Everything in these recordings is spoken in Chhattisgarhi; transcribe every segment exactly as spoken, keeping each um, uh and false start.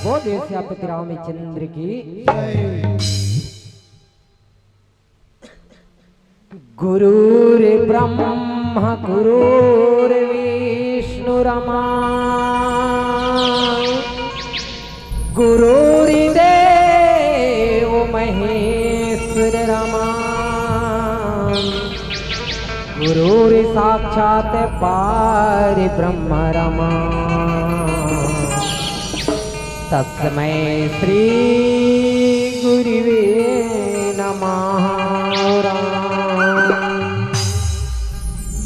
बोलिए सियापति रामचंद्र की। गुरुर्ब्रह्मा गुरुर्विष्णु रमा, गुरुर्देव महेश्वर रमा, गुरुर्साक्षात् परब्रह्म रमा। तस्मै श्री गुरुवे नमः।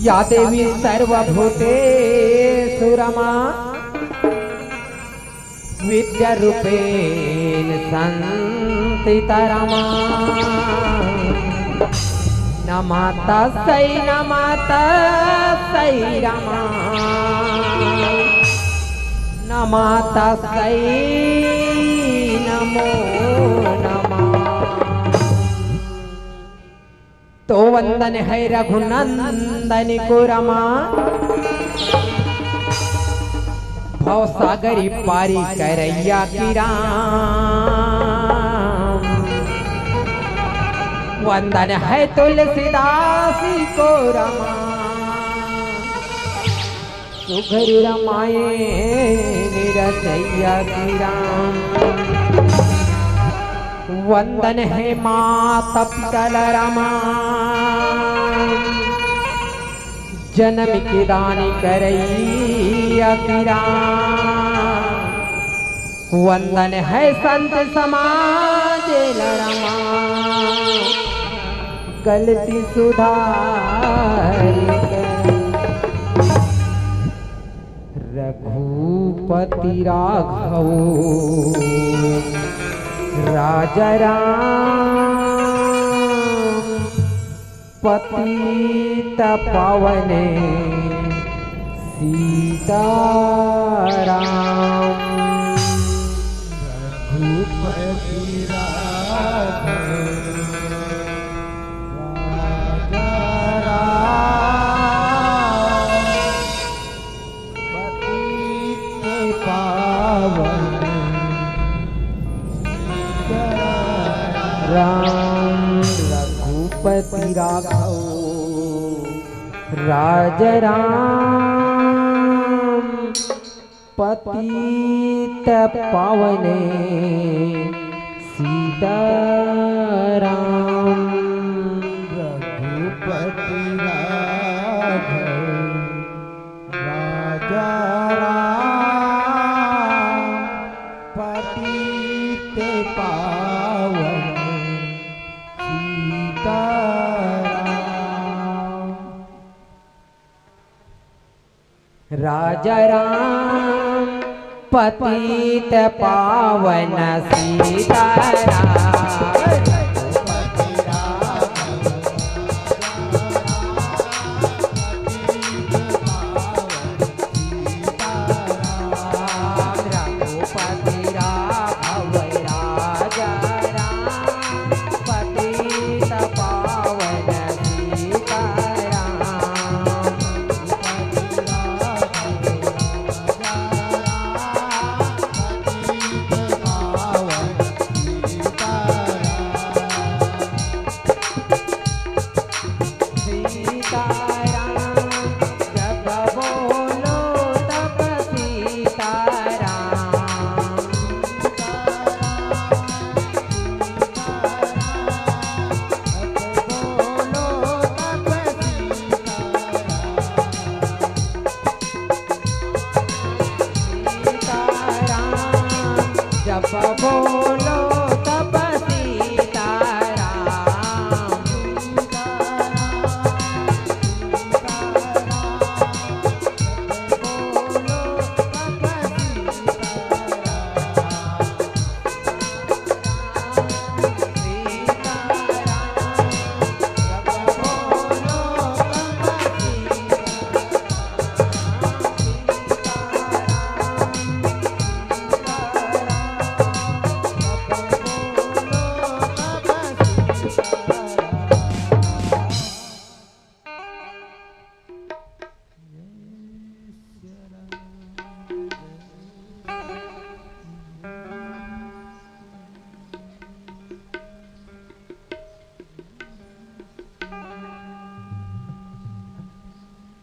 या देवी सर्वभूतेषु रमा, विद्यारूपेण संस्थिता रमा। नमः तस्यै, नमः तस्यै रमा। नमः तस्यै, नमो नमः। तो वंदन है रघुनंदन को रमा, भवसागरी पारी करैया की राम। वंदन है तुलसीदास को रमा, सुघर रामायण रचैया की राम। वंदन है माता पिता ला रमा, जनम के दान करैया की राम। वंदन है संत समाज ला रमा, गलती सुधार कर। रघुपति राघव राजा राम, पतित पावन सीताराम। रघुपति राघव राजा राम, पतित पावन राम। रघुपति राघव राजा राम, पतित पावन सीताराम। रघुपति राघव राजा राम, पतित पावन सीताराम। राजा राम, पतित पावन सीताराम। तब बोलो तब Sitaram.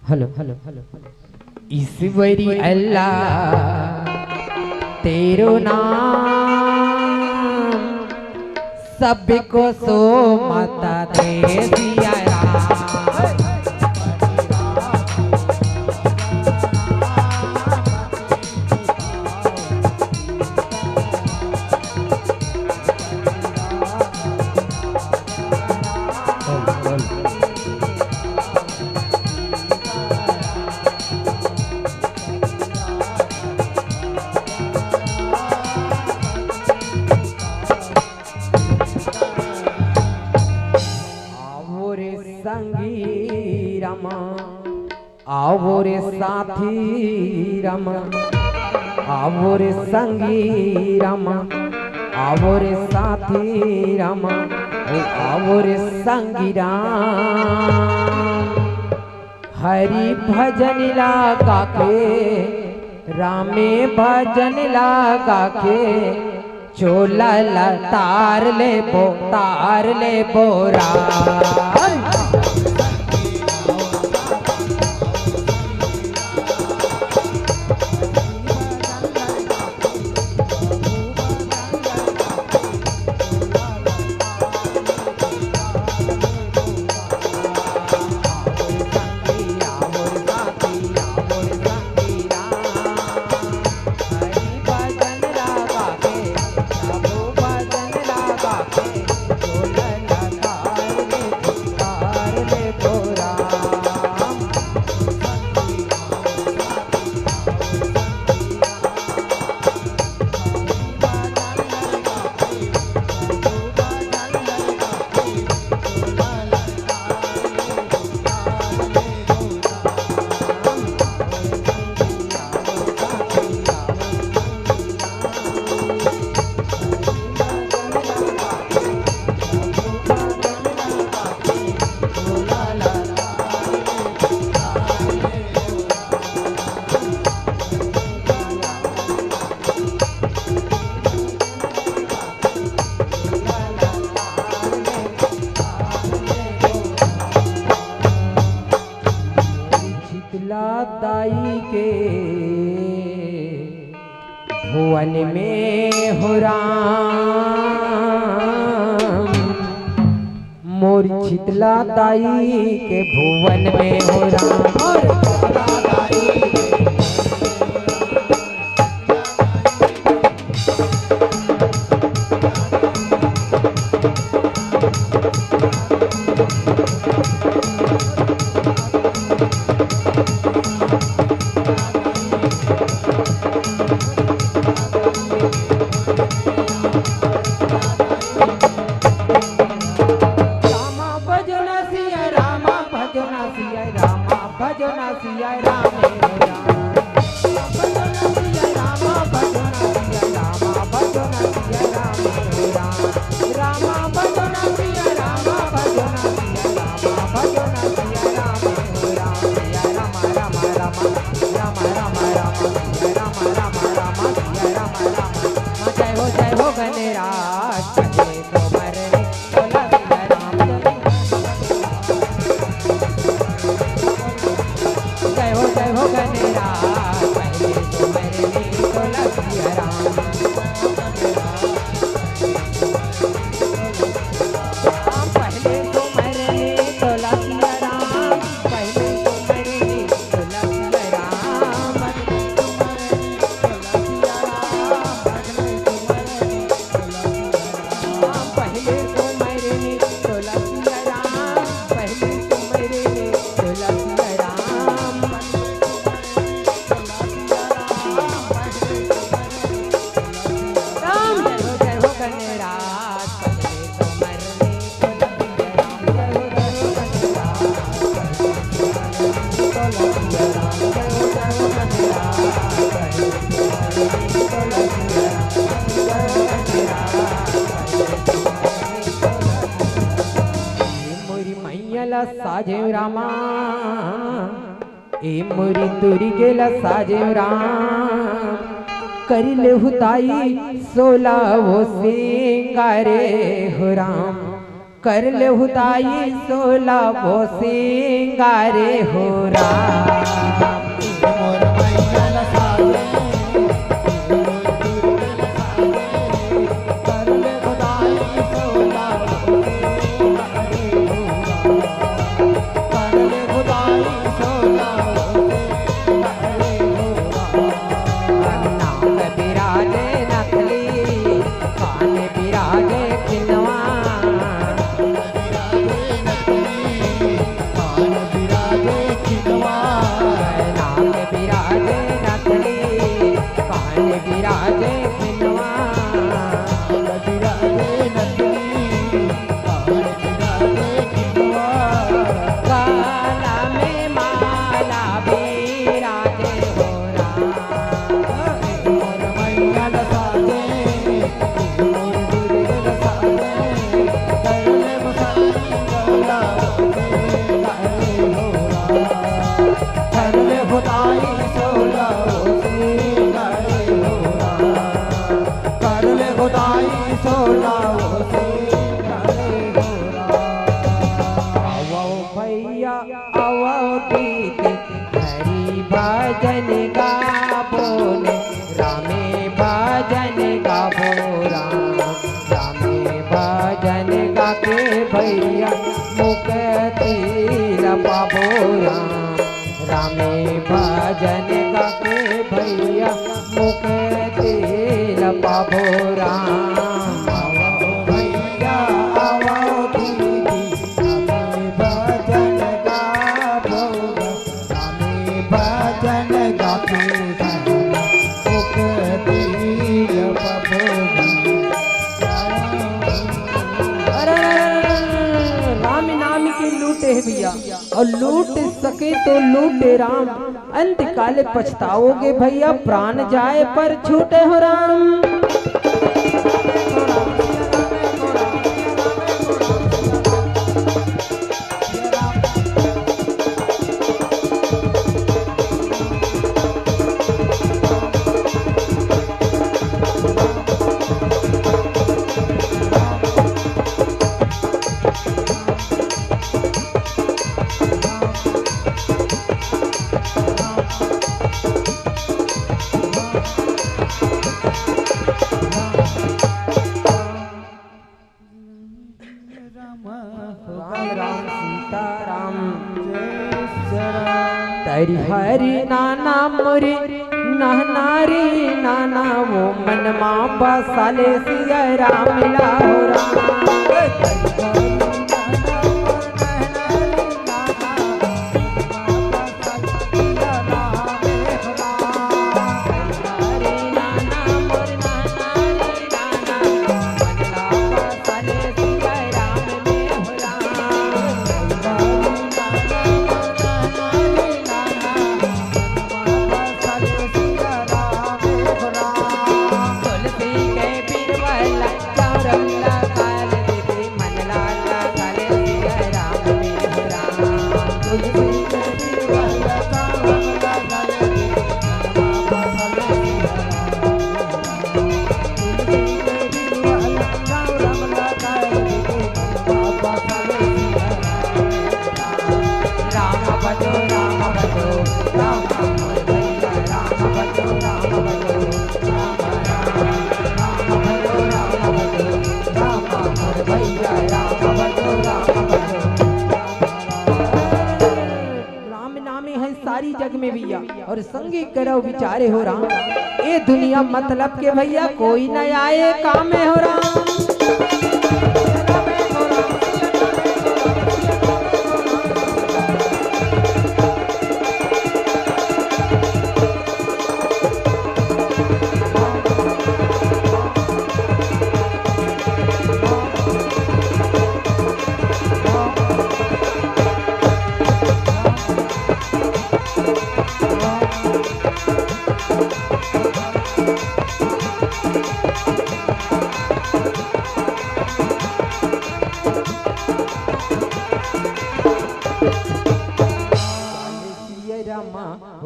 Hello, hello, hello, hello. ईश्वरी अल्लाह तेरो नाम, सबको सो माता दे सिया राम। आवो रे संगी रामा, आवो रे साथी रामा, आवो रे संगी रामा, आवो रे साथी रामा, ओ आवो रे संगी राम। हरि भजन लगा के, रामे भजन लगा के, चोला ला तार लेबो, तार लेबो राम। शीतला दाई के भुवन में हो राम, मोर शीतला दाई के भुवन में हो राम। रामा भजना सिया रामा भजना सिया रामा भजना सिया राम। जय हो, जय हो गणराज, पहले तो मरने तो लगिया राम। पहले तो मरने तो लगिया राम, पहले तो मरने तो लगिया राम। साजेव रामा, ए मोरी तुरी के ला साजेव राम, कर लेहू दाई सोला वो सिंगारे हो राम, कर लेहू दाई सोला वो सिंगारे हो राम। मोर मैया ला साजे, कर ले खुदाई सोला वो सिंगारे हो राम। कर ले खुदाई सोला वो सिंगारे हो राम। नाक बिराजे नथली, कान बिराजे किनवा। नाक बिराजे नथली, कान बिराजे किनवा। नाक बिराजे नथली, कान बिराजे किनवा। नाक बिराजे नथली, कान बिराजे किनवा। गला में माला बिराजे हो राम। मोर मैया ला साजे, मोर दुर्गा ला साजे, कर ले गोसाई गौरा, कर ले खुदाई सोला सिंगारे हो राम। कर ले खुदाई सोला सिंगारे हो राम। आवो भैया, आवो दीदी, हरि भजन गाबो ने, रामे भजन गाबो राम। रामे भजन गाके भैया, मुक्ति ल पाबो राम। रामे भजन गाके भैया, मुक्ति ल पाबो राम। आवो भैया, आवो दीदी, रामे भजन गाबो राम। रामे भजन गाके भैया, मुक्ति ल पाबो राम। अरे, अरे, अरे, अरे, अरे, राम नाम के लूटे हे भैया, अउ लूट सके तो लूटे राम, अंत काले पछताओगे भैया, प्राण जाए पर छूटे हो राम। राम राम सीताराम। तरी हरी नाना मोरी नहनारी नाना, वो मन मा बसाले सिया राम ला हो राम। राम नामे है सारी जग में भैया, अउ संगी करव विचारे हो राम। ए दुनिया मतलब के भैया, कोई न आए काम में हो राम।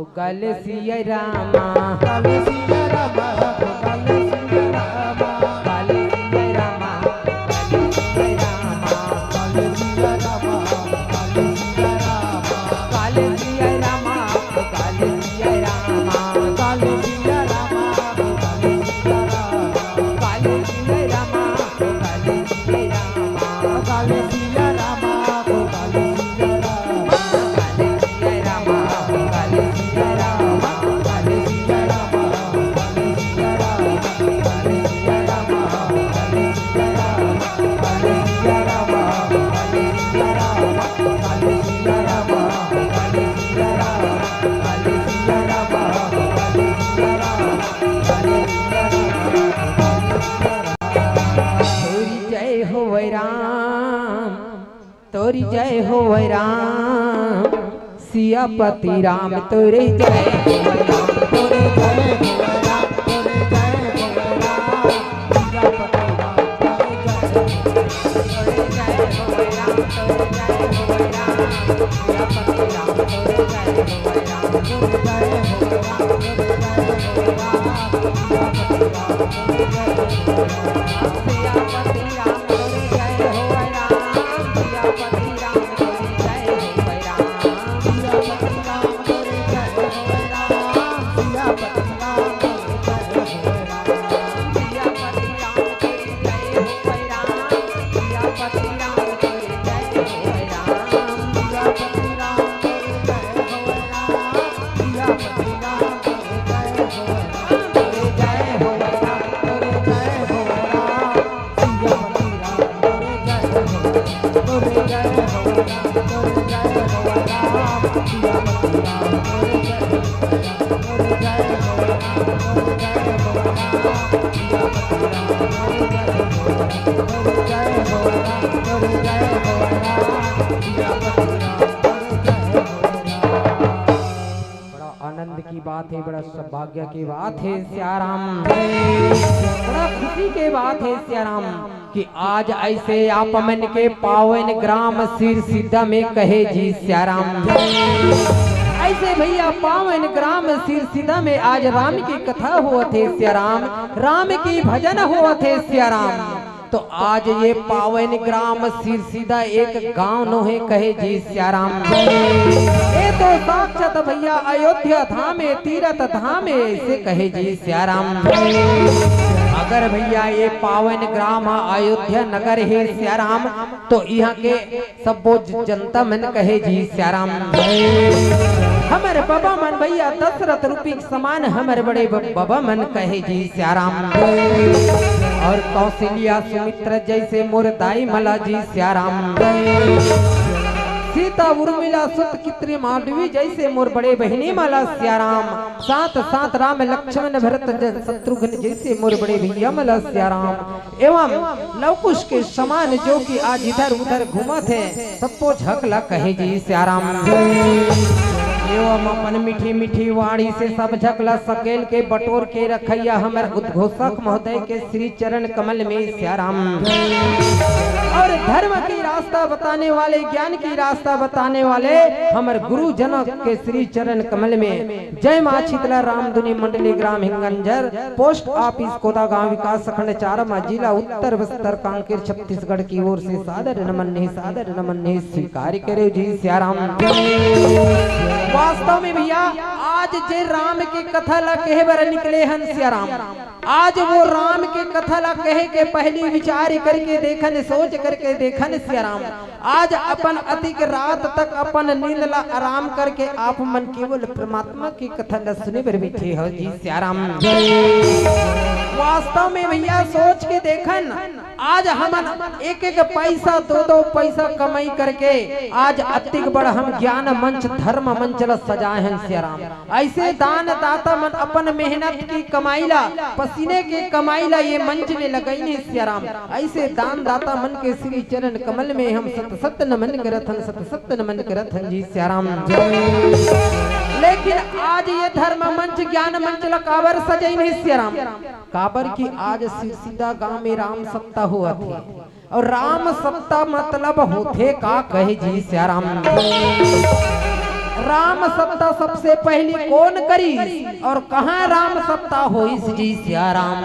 काले सिया रामा, काले सिया रामा, काले सिया रामा, काले सिया रामा, काले सिया रामा, काले सिया रामा, काले सिया रामा, काले सिया रामा, काले सिया रामा, काले सिया रामा, काले सिया रामा, काले सिया रामा, काले सिया रामा, काले सिया रामा, काले सिया रामा। तोरी जय होवै राम, तोरी जय होवै राम, सियापति राम तोरी जय होवै राम, तोरी जय होवै राम, तोरी जय होवै राम, सियापति राम तोरी जय होवै राम, तोरी जय होवै राम, तोरी जय होवै राम, सियापति राम तोरी जय होवै राम, तोरी जय होवै राम, तोरी जय होवै राम, सियापति राम तोरी जय होवै राम। बड़ा आनंद की बात है, बड़ा सौभाग्य की बात है सियाराम। बड़ा खुशी की बात है सियाराम कि आज ऐसे आप मन के पावन ग्राम सिरसिदा में कहे जी सियाराम। ऐसे भैया पावन ग्राम सिरसिदा में आज राम की कथा होवत हे सियाराम, राम की भजन होवत हे सियाराम। तो आज ये पावन ग्राम सिरसिदा एक गांव नोहे कहे जी सियाराम। ये तो साक्षात भैया अयोध्या धाम है, तीरथ धाम है, ऐसे कहे जी सियाराम। अगर भैया ये पावन ग्राम अयोध्या नगर है सियाराम, तो यहाँ के सब्बो ज-, जनता मन कहे जी सियाराम। हमर बबा मन भैया दशरथ रूपी के समान हमर बड़े ब-, बबा मन कहे जी सियाराम। और कौशल्या सुमित्र जैसे मोर दाई मला जी सियाराम। सीता उर्मिला सुत कित्री मांडवी जैसे मोर बड़े बहिनी मला सियाराम। साथ साथ राम लक्ष्मण भरत ज-, शत्रुघ्न जैसे मोर बड़े भैया मला सियाराम। एवं लवकुश के समान जो कि आज इधर उधर घूमत हे, सबो झक ला कहे जी सियाराम। एवं अपन मीठी मीठी वाणी से सब झक ला सकेल के बटोर के रखैया हमर उद्घोषक महोदय के श्री चरण कमल में सियाराम। और धर्म की रास्ता बताने वाले, ज्ञान की रास्ता बताने वाले हमर गुरु जनक के श्री चरण कमल में जय माँ शीतला रामधुनी मंडली ग्राम हिंगंजर, पोस्ट ऑफिस कोदागांव, विकास खंड चारामा, जिला उत्तर बस्तर कांकेर, छत्तीसगढ़ की ओर से सादर नमन हे, सादर नमन हे, स्वीकार करे जी सियाराम। वास्तव में भैया आज जे राम के कथा ला कहे बर निकले हन सियाराम, आज वो राम के कथा ला कहे के पहली विचार करके देखन, सोच करके देखन सियाराम। आज अपन अधिक रात तक अपन नींद ला आराम करके आप मन केवल परमात्मा की कथा ला सुने बर बैठे हो जी सियाराम। वास्तव में भैया सोच के देखन, आज हमन एक एक पैसा, दो दो पैसा कमाई करके आज अतिक बड़ हम ज्ञान मंच, धर्म मंच ला सजाए हन सियाराम। ऐसे दान दाता मन अपन मेहनत की कमाई ला, पसीने के कमाई ला ये मंच में लगाइन हे सियाराम। ऐसे दान दाता मन के श्री चरण कमल में हम सत सत नमन करत हन, सत सत नमन करत हन जी सियाराम। लेकिन आज ये धर्म मंच, ज्ञान मंच ला काबर सजाइन हे सियाराम? काबर कि आज सिरसिदा गांव में राम सप्ताह होवत हे। और राम सप्ताह मतलब होथे का कहे जी सियाराम। राम सत्ता सबसे पहली कोन करिस अउ कहाँ राम सत्ता होइस जी सियाराम?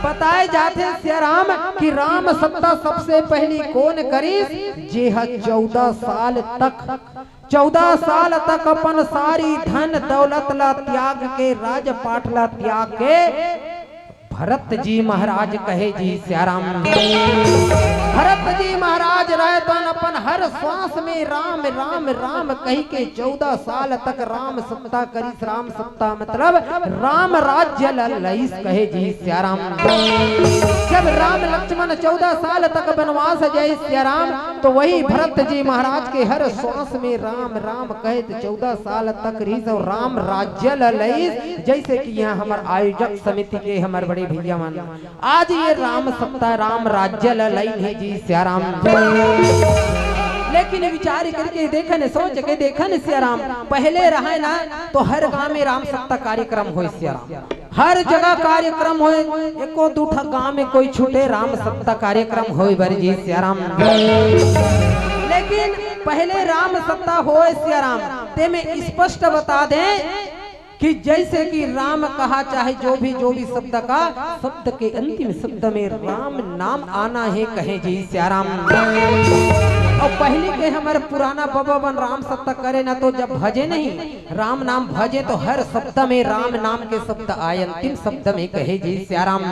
बताए जाथे सियाराम कि राम सत्ता सबसे पहली कोन करिस, जे ह चौदह साल तक, चौदह साल तक अपन सारी धन दौलत ला त्याग के, राजपाट ला त्याग के, भरत जी महाराज कहे जी सियाराम। भरत जी महाराज रहतन अपन हर श्वास में राम राम राम कहि के चौदह साल तक राम सत्ता करिस। राम सत्ता मतलब राम राज्य ल लइस कहे जी सियाराम। जब राम लक्ष्मण चौदह साल तक वनवास जाइस सियाराम, तो वही भरत जी महाराज के हर श्वास में राम राम कहे तो चौदह साल तक रहिस अउ राम राज्य ल लइस। जैसे कि यहाँ हमर आयोजक समिति के हमर बड़े भैया मन आज ये राम सत्ता राम राज्य ल लइन हे जी सियाराम। लेकिन विचार करके देखन, सोच के देखन सियाराम, पहले रहय ना तो हर गांव में राम सत्ता कार्यक्रम होय सियाराम, हर जगह कार्यक्रम होय, एको दू ठा गांव में कोई छूटे राम सत्ता कार्यक्रम होय बर जी सियाराम। लेकिन पहले राम सत्ता होय सियाराम, ते में स्पष्ट बता दें कि जैसे कि राम कहा, चाहे जो भी, जो भी शब्द का, शब्द के अंतिम शब्द में राम नाम आना हे, कहे जी सियाराम। अउ पहली के हमर पुराना बबा मन राम सत्ता करे ना, तो जब भजे नहीं, राम नाम भजे, तो हर शब्द में राम नाम के शब्द आए, अंतिम शब्द में कहे जी सियाराम।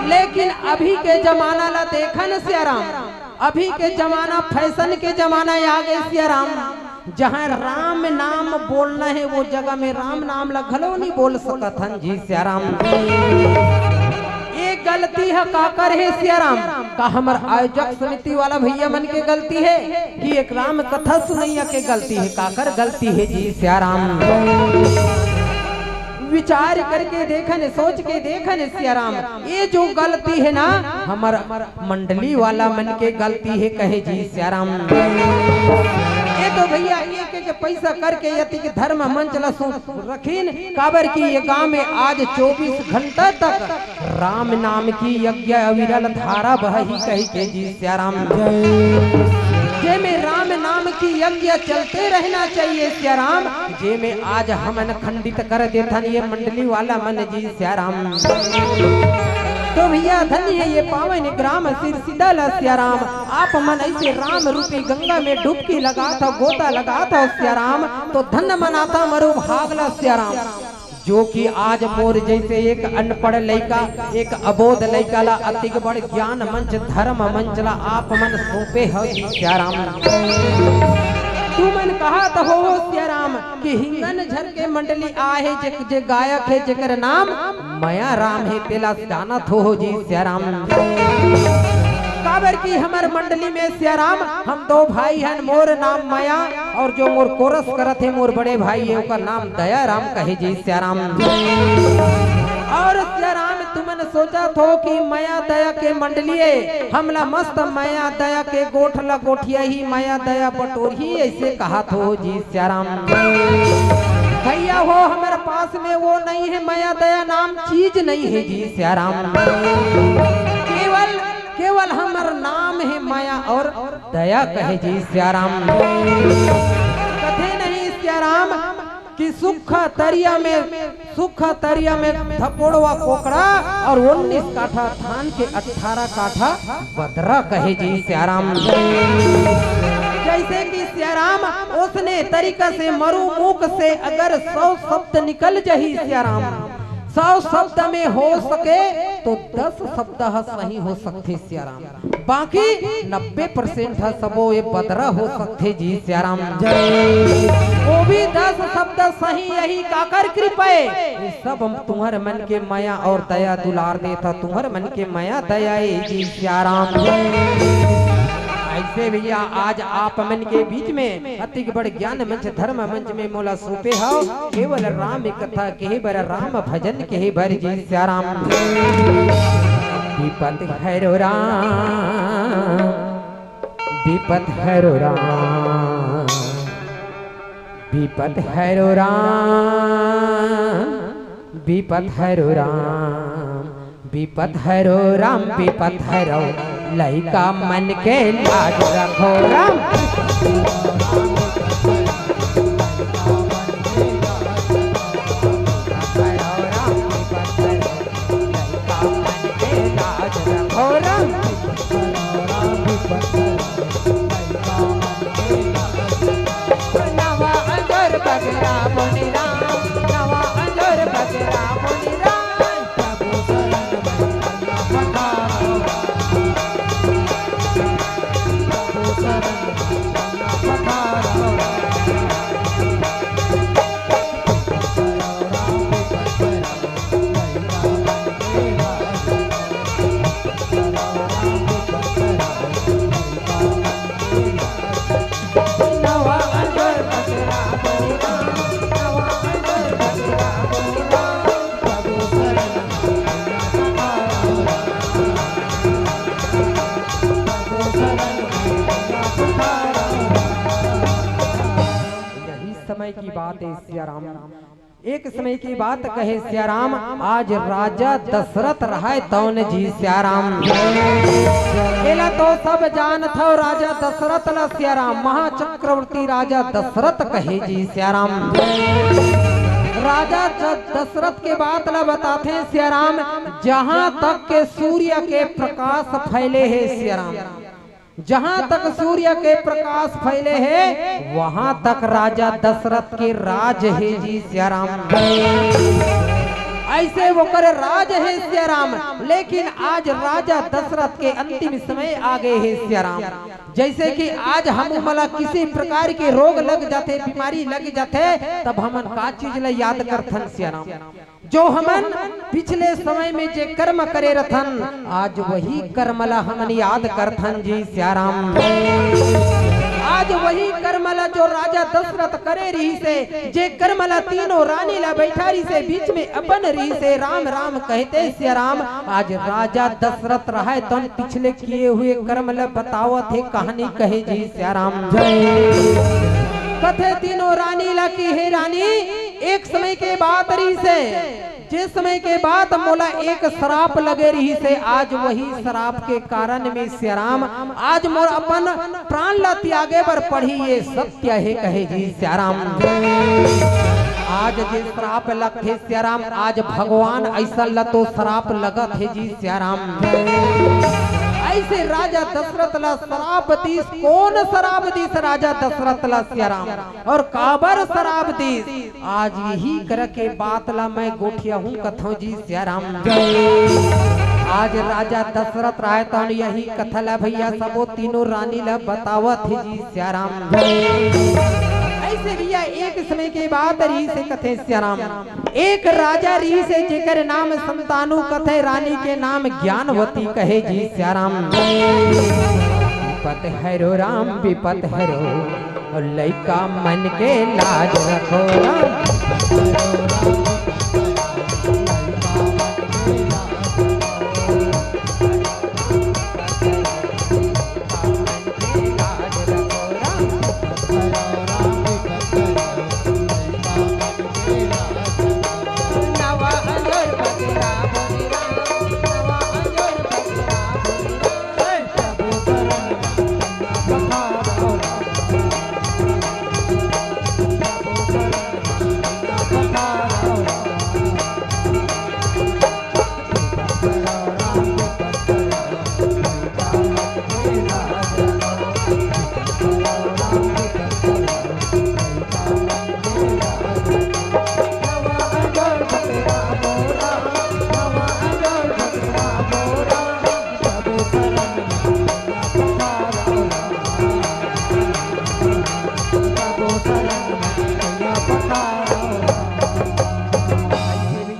लेकिन अभी के जमाना ला देखन सियाराम, अभी के जमाना फैशन के जमाना आ गे सियाराम। जहाँ राम नाम बोलना हे, वो जगह में राम नाम ला घलो नहीं बोल सकत हन जी सियाराम। ये गलती ह काकर हे सियाराम? का हमर आयोजक समिति वाला भैया मन के गलती हे कि एक राम कथा सुनैया के गलती हे? काकर गलती हे जी सियाराम? विचार करके देखन, सोच के देखन सियाराम, ये जो गलती हे ना, हमर मंडली वाला मन के गलती हे, कहे जी सियाराम। ये तो भैया एक एक पैसा करके यतिक धर्म मंच ला सु-, रखिन, काबर कि ये गांव में आज चौबीस घंटा तक राम नाम की यज्ञ अविरल धारा बहही, कही के जी सियाराम। जेमे राम नाम की यज्ञ चलते रहना चाहिए सियाराम, जेमे आज हमन खंडित कर देथन ये मंडली वाला मन जी सियाराम। तो भैया धन्य हे ये पावन ग्राम सिरसिदा ला सियाराम, आप मन ऐसे राम रूपी गंगा में डुबकी लगात हो, गोता लगात हो सियाराम, तो धन्य मनाता मरो भाग ला सियाराम। जो कि आज मोर जैसे एक अनपढ़ लइका, एक अबोध लइका ला अतिक बड़ ज्ञान मंच, धर्म मंच ला आप मन सौंपे हो जी सियाराम। तुमन कहत हो सियाराम कि हिंगन झर के मंडली आहे, जे, जे गायक हे जेकर नाम मया राम हे, तेला जानत हो जी सियाराम। काबर कि हमर मंडली में सियाराम हम दो भाई हन, मोर नाम मया अउ जो मोर कोरस करत हे मोर बड़े भाई हे, ओकर नाम दया राम कहे जी सियाराम। अउ सियाराम तुमन सोचत हो कि मया दया के मंडली हे, हमला मस्त मया दया के गोठ ला गोठियाही, मया दया बटोरही, ऐसे कहत हो जी सियाराम। भैया हो हमर पास में वो नहीं हे, मया दया नाम चीज नहीं हे जी सियाराम। केवल, केवल हमर नाम हे मया अउ दया कहे जी सियाराम। कथे नहीं सियाराम कि सुख तरिया में, सुख तरिया में धपोड़वा कोकड़ा अउ उन्नीस काठा धान के अठारह काठा बदरा कहे जी सियाराम। जैसे कि सियाराम उसने तरीका से मरु मुख से अगर सौ शब्द निकल जाही सियाराम, सौ शब्द में हो सके तो दस शब्द ह सही हो सकथे सियाराम, बाकी नब्बे परसेंट ह सबो ये बदरा हो सकथे जी सियाराम। वो भी दस शब्द सही, यही काकर कृपा हे? ये सब हम तुम्हर मन के मया अउ दया दुलार देथा, तुम्हर मन के मया दया हे जी सियाराम। ऐसे भैया आज आप मन के बीच में अतिक बड़ ज्ञान मंच, धर्म मंच में मोला सौंपे हव, केवल राम कथा कहे बर, राम भजन कहे बर जी सियाराम। विपत हरो राम, विपत हरो राम, विपत हरो राम, विपत हरो राम, विपत हरो राम, विपत हरो, लइका मन के लाज रखो राम। समय की बात हे सिया राम, एक समय की बात कहे सिया राम, आज राजा दशरथ रहय तौन जी सिया राम। एला तो सब जानथव राजा दशरथ ला सिया राम, महाचक्रवर्ती राजा दशरथ कहे जी सिया राम। राजा द-, दशरथ के बात ला बताथे सिया राम, जहाँ तक के सूर्य के प्रकाश फैले हे सिया राम, जहाँ तक सूर्य के प्रकाश फैले हे, वहाँ तक राजा दशरथ के राज हे जी सिया राम। अइसे ओकर राज हे सिया राम, लेकिन आज राजा दशरथ के अंतिम समय आ गे हे सिया राम। जइसे कि आज हमन ला किसी प्रकार के रोग लग जाथे, बीमारी लग जाथे, तब हमन का चीज ला याद करथन सिया राम? जो हमन पिछले समय में जे कर्म करे रथन, आज वही कर्म ला हमन याद करथन जी सिया राम। आज वही कर्म ला जो राजा दशरथ करे रहिस हे, जे कर्म ला तीनों रानी ला बइठा रहिस हे, बीच में अपन रहिस हे, राम राम कहते सिया राम। आज राजा दशरथ रहय तौन पिछले किए हुए कर्म ला बतावत हे, कहानी कहे जी सिया राम। कथे तीनों रानी ला कि हे रानी, एक समय के बात रहिस हे, जे समय के बाद मोला एक श्राप लगे रहिस हे, आज वही श्राप के कारण में सिया राम, आज मोर अपन प्राण ला त्यागे बर पड़ही, ये सत्य हे कहे जी सिया राम। आज जे श्राप लगथे सिया राम, आज भगवान अइसन ला तो श्राप लगत हे जी सिया राम। अइसे राजा दशरथ ला श्राप दीस, कोन श्राप दीस राजा दशरथ ला सिया राम, अउ काबर श्राप दीस? आज यही करके बात ला मैं गोठियाहूँ कथौं जी सिया राम। आज राजा दशरथ रहय तौन यही कथा ला भइया सबो तीनों रानी ला बतावत हे जी सिया राम। अइसे भइया एक समय के बात रहिस हे कथे सिया राम, एक राजा रहिस हे जेकर नाम संतानु कथे, रानी के नाम ज्ञानवती कहे जी सिया राम। विपत हरो राम विपत हरो, अउ लइका मन के लाज रखो राम।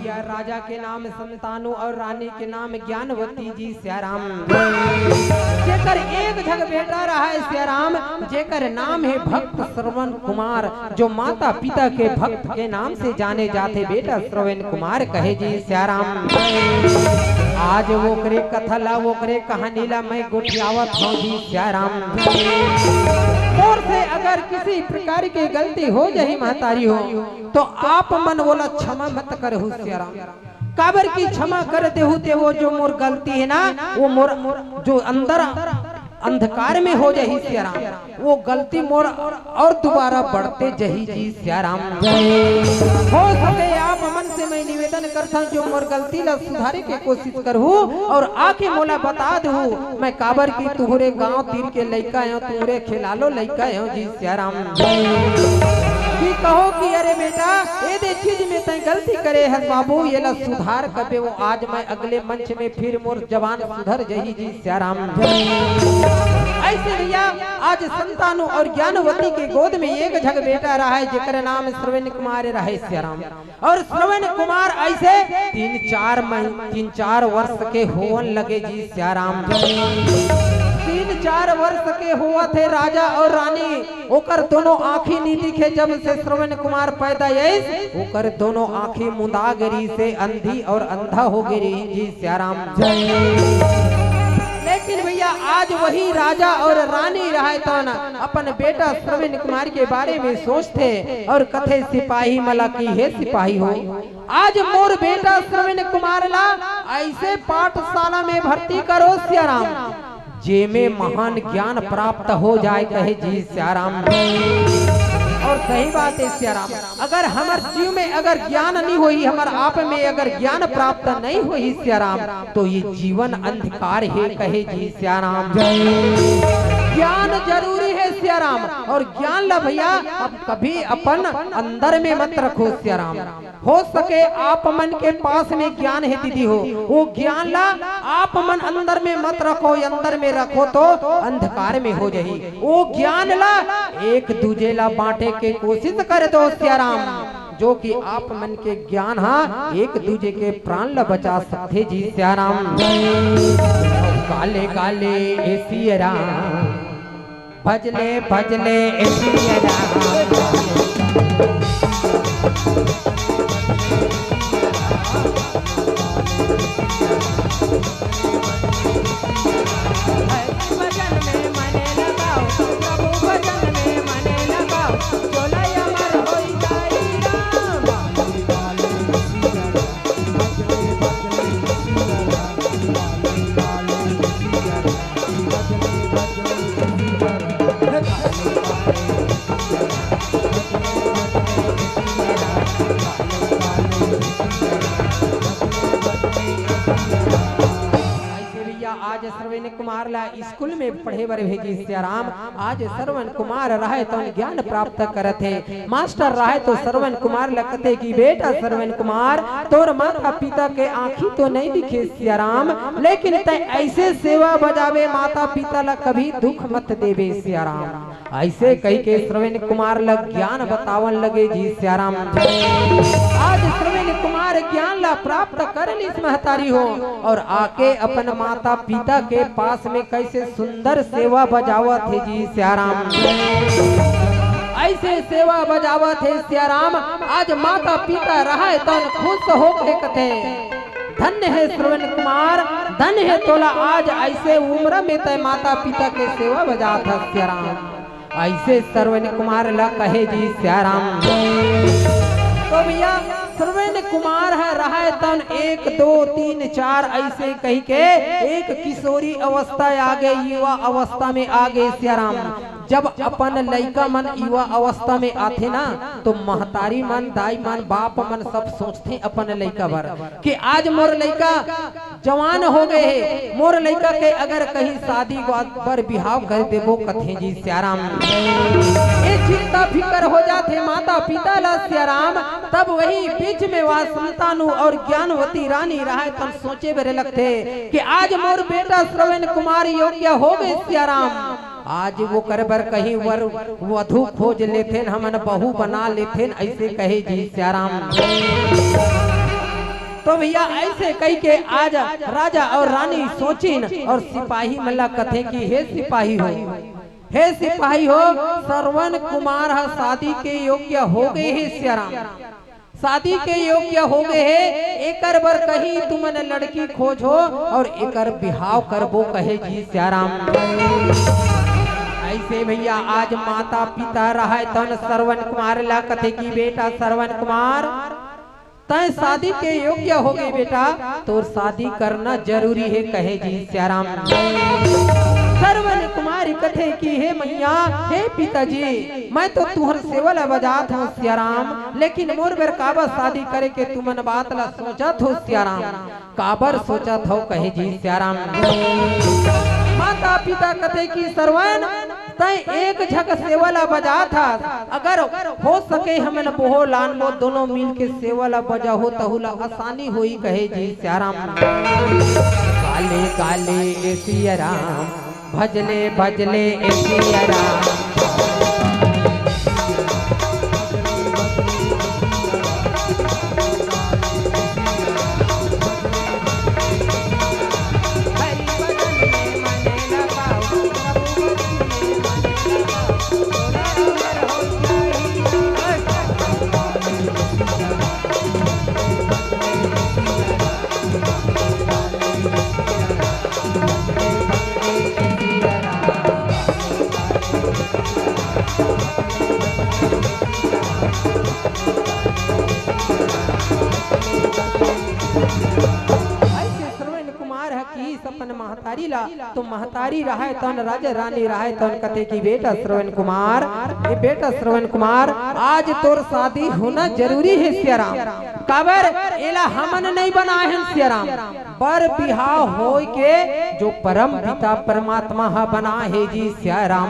भैया, राजा के नाम संतानु अउ रानी के नाम ज्ञानवती जी सियाराम। जेकर एक झन बेटा रहय सियाराम, जेकर नाम हे भक्त श्रवण कुमार, जो माता पिता के भक्त के नाम से जाने जाथे बेटा श्रवण कुमार कहे जी सियाराम। आज ओकरे कथा ला, ओकरे कहानी ला मैं गोठियावत हौं जी सियाराम। मोर से अगर किसी प्रकार के गलती हो जाही महतारी हो, तो आप मन ओला क्षमा मत करहू सियाराम। काबर कि क्षमा कर देहू ते वो जो मोर गलती हे ना, वो मोर जो अंदर अंधकार में हो जाही सियाराम, वो गलती मोर अउ दुबारा बढ़ते जाही जी सियाराम। हो सके आप मन से मैं निवेदन करथौं जो मोर गलती ला सुधारे के कोशिश करहू अउ आके मोला बता देहू। मैं काबर कि तुहरे गांव तीर के लइका हौं, तुहरे खेलालो लइका हौं जी सियाराम। कि कहो कि अरे बेटा, ए दे चीज में तैं गलती करे हस बाबू, एला सुधार करबे वो आज मैं अगले मंच में फिर मोर जबान सुधर जाही जी सियाराम। अइसे भैया, आज संतानु अउ ज्ञानवती के गोद में एक झन बेटा रहय, जेकर नाम श्रवण कुमार रहय सियाराम। अउ श्रवण कुमार अइसे तीन चार मही-, तीन चार वर्ष के होवन लगे जी सियाराम। तीन चार वर्ष के होवत हे राजा अउ रानी, ओकर दोनों आँखी नी दिखे। जब से श्रवण कुमार पैदा अइस, ओकर दोनों आँखी मुंदा गे रिहिसे, अंधी अउ अंधा हो गे रिहिस जी सियाराम। लेकिन भैया, आज वही राजा और रानी रहय तौन अपन बेटा श्रवण कुमार के बारे में सोचथे और कथे सिपाही मन ला कि हे सिपाही हो, आज मोर बेटा श्रवण कुमार ला ऐसे पाठशाला में भर्ती करो सियाराम, जेमे महान ज्ञान प्राप्त हो जाए, कहे जी सियाराम। और सही बात है सियाराम, अगर हमर जीव में अगर ज्ञान नहीं होही, हमर आप में अगर ज्ञान प्राप्त नहीं होही सियाराम, तो ये जीवन अंधकार हे, कहे जी सियाराम। ज्ञान जरूरी है सियाराम, और ज्ञान ला भैया अब कभी अपन अंदर में मत रखो सियाराम। हो सके आप मन के पास में ज्ञान है दीदी हो, वो ज्ञान ला आप मन अंदर में मत रखो, अंदर में रखो तो अंधकार में हो जाही। वो ज्ञान ला एक दूजे ला बांटे के कोशिश कर दो सियाराम, जो कि आप मन के ज्ञान हा एक दूजे के प्राण ला बचा सकथे जी सियाराम। काले काले ए सियाराम, भजले भजले ए सियाराम। भजन में मने लगाओ, प्रभु भजन में मने लगाओ, चोला अमर होई जाई राम। ऐसे भैया, आज श्रवण कुमार ला स्कूल में पढ़े बर भेजी सियाराम। आज श्रवण कुमार रहय तौन ज्ञान प्राप्त करत हे। मास्टर रहय तो श्रवण कुमार ला कथे कि बेटा श्रवण कुमार, तोर माता पिता के आँखी तो नहीं दिखे सियाराम, लेकिन तैं ऐसे सेवा बजाबे माता पिता ला कभी दुख मत देबे सियाराम। ऐसे कहि के श्रवण कुमार ला ज्ञान बतावन लगे जी सियाराम। आज श्रवण कुमार ज्ञान ला प्राप्त कर लिस महतारी हो, और आके अपन माता पिता के पास में कैसे सुंदर सेवा बजावत हे जी सियाराम। ऐसे सेवा बजावत हे सियाराम, आज माता पिता रहय तौन खुश होके कथे, धन्य हे श्रवण कुमार, धन्य हे तोला आज ऐसे उम्र में तैं माता पिता के सेवा बजात हस सियाराम। ऐसे श्रवण कुमार ला कहे जी सियाराम। तो भैया, श्रवण कुमार ह रहय तौन एक, दो, तीन, चार ऐसे कहि के एक किशोरी अवस्था आ गे, युवा अवस्था में आ गे सियाराम। जब अपन लइका मन युवा अवस्था में आथे ना, तो महतारी मन, दाई मन, बाप मन सब सोचथे अपन लइका बर कि आज मोर लइका जवान हो गे हे, मोर लइका के अगर कहीं शादी बर बिहाव कर देबो कथे जी सियाराम। ये चिंता फिकर हो जाथे माता पिता ला सियाराम। तब वही बीच में वह संतानु और ज्ञानवती रानी रहय तौन सोचे बर लगथे कि आज मोर बेटा श्रवण कुमार योग्य हो गे सियाराम। आज वो कर बर कहीं वर वधु खोज लेथेन, हमन बहू बना लेथेन, ऐसे कहे जी सियाराम। तो भैया, ऐसे कहि के आज राजा और रानी सोचिन और सिपाही मन ला कथे कि हे सिपाही हो, हे सिपाही हो, श्रवण कुमार ह शादी के योग्य हो गे हे सियाराम, शादी के योग्य हो गे हे, एकर बर कहीं तुमन लड़की खोजो और एकर बिहाव करबो कहे जी सियाराम। ऐसे भैया, आज माता पिता रहय तौन श्रवण कुमार ला कथे कि बेटा श्रवण कुमार, तैं शादी के योग्य हो गे बेटा, तोर शादी करना जरूरी हे कहे जी सियाराम। श्रवण कुमार कथे कि हे मैया, हे पिताजी, मैं तो तुहर सेवा ला बजात हूँ सियाराम, लेकिन मोर बर काबर शादी करे के तुमन बात ला सोचत हो सियाराम? काबर सोचत हो कहे जी सियाराम। माता पिता कथे कि श्रवण, तैं एक झक सेवा ला बजात हस, अगर हो सके हमन बोहो लानबो, दोनों मिल के सेवा ला बजाहो, तहू ला आसानी होई कहे जी सियाराम। काले काले ए सियाराम, भजले भजले ए सियाराम। किस अपन महतारी ला, तो महतारी रहय तौन, राजा रानी रहय तौन, कथे कि बेटा श्रवण कुमार, ए बेटा श्रवण कुमार, आज तोर शादी होना जरूरी हे सियाराम। काबर एला हमन नहीं बनाए हन सियाराम, बर बिहाव होय के जो परम पिता परमात्मा ह बनाए हे जी सियाराम।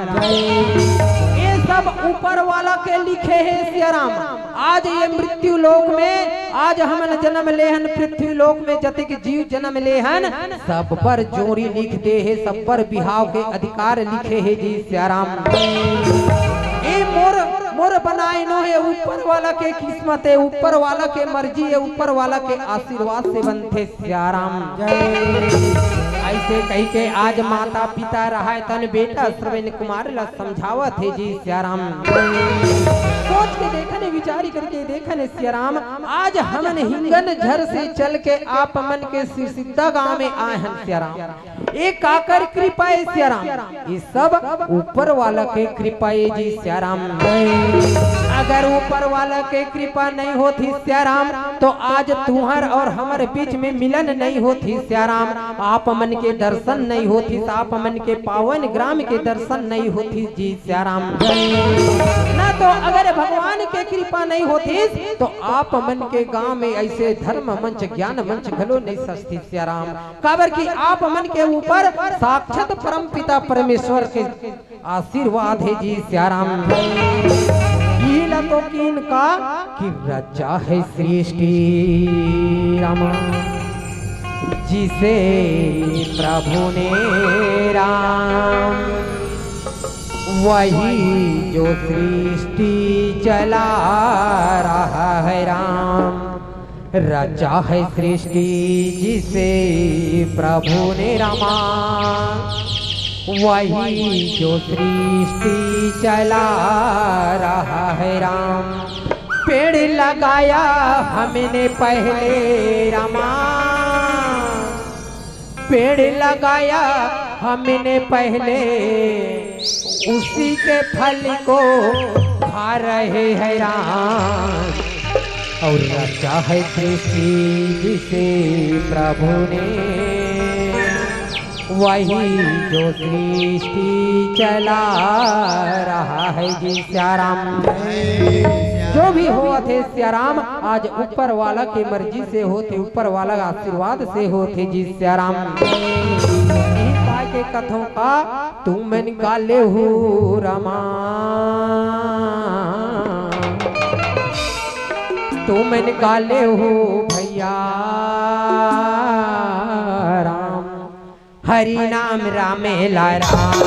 ये सब ऊपर वाला के लिखे हे सियाराम। आज ये मृत्यु लोक में, आज हमन जन्म ले हन पृथ्वी लोक में, जतेक जीव जन्म ले हन, सब पर जोड़ी लिख दे हे, सब पर बिहाव के अधिकार लिखे हे जी सियाराम। ए मोर, मोर बनाए नो हे, ऊपर वाला के किस्मत हे, ऊपर वाला के मर्जी हे, ऊपर वाला के आशीर्वाद से बनथे सियाराम। ऐसे कहि के आज माता पिता रहय तौन बेटा श्रवण कुमार ला समझावत हे जी सियाराम। सोच के देखन, विचार करके देखन सियाराम, आज हमन हिंगन झर से चल के आप मन के सिरसिद्धा गांव में आए हन सियाराम। ए काकर कृपा हे सियाराम? ये सब ऊपर वाला के कृपा हे जी सियाराम। अगर ऊपर वाला के कृपा नहीं होती सियाराम, तो आज तुहर और हमर बीच में मिलन नहीं होती सियाराम। आप मन के दर्शन नहीं होती, आप मन के पावन ग्राम के दर्शन नहीं होती जी सियाराम। ना तो अगर भगवान के कृपा नहीं होती, तो आप मन के गांव में ऐसे धर्म मंच, ज्ञान मंच घलो नहीं सजती सियाराम। काबर कि आप मन के ऊपर साक्षात परम पिता परमेश्वर के आशीर्वाद हे जी सियाराम। इही ला तो किन का कि रचा है सृष्टि रामा, जिसे प्रभु ने राम, वही जो सृष्टि चला रहा है राम। रचा है सृष्टि जिसे प्रभु ने रामा, वही जो सृष्टि चला रहा है राम। पेड़ लगाया हमने पहले रामा, पेड़ लगाया हमने पहले, उसी के फल को खा रहे हैं राम। और रचा है सृष्टि जिसे प्रभु ने, वही जो सृष्टि चला रहा है जी सियाराम। जो भी होवत हे सियाराम, आज ऊपर वाला के मर्जी से होत हे, ऊपर वाला के आशीर्वाद से होत हे जी सियाराम। यही पाय के कथों का तुमन का लेहू रामा, तुमन का लेहू भैया राम। हरि नाम रामे ला राम।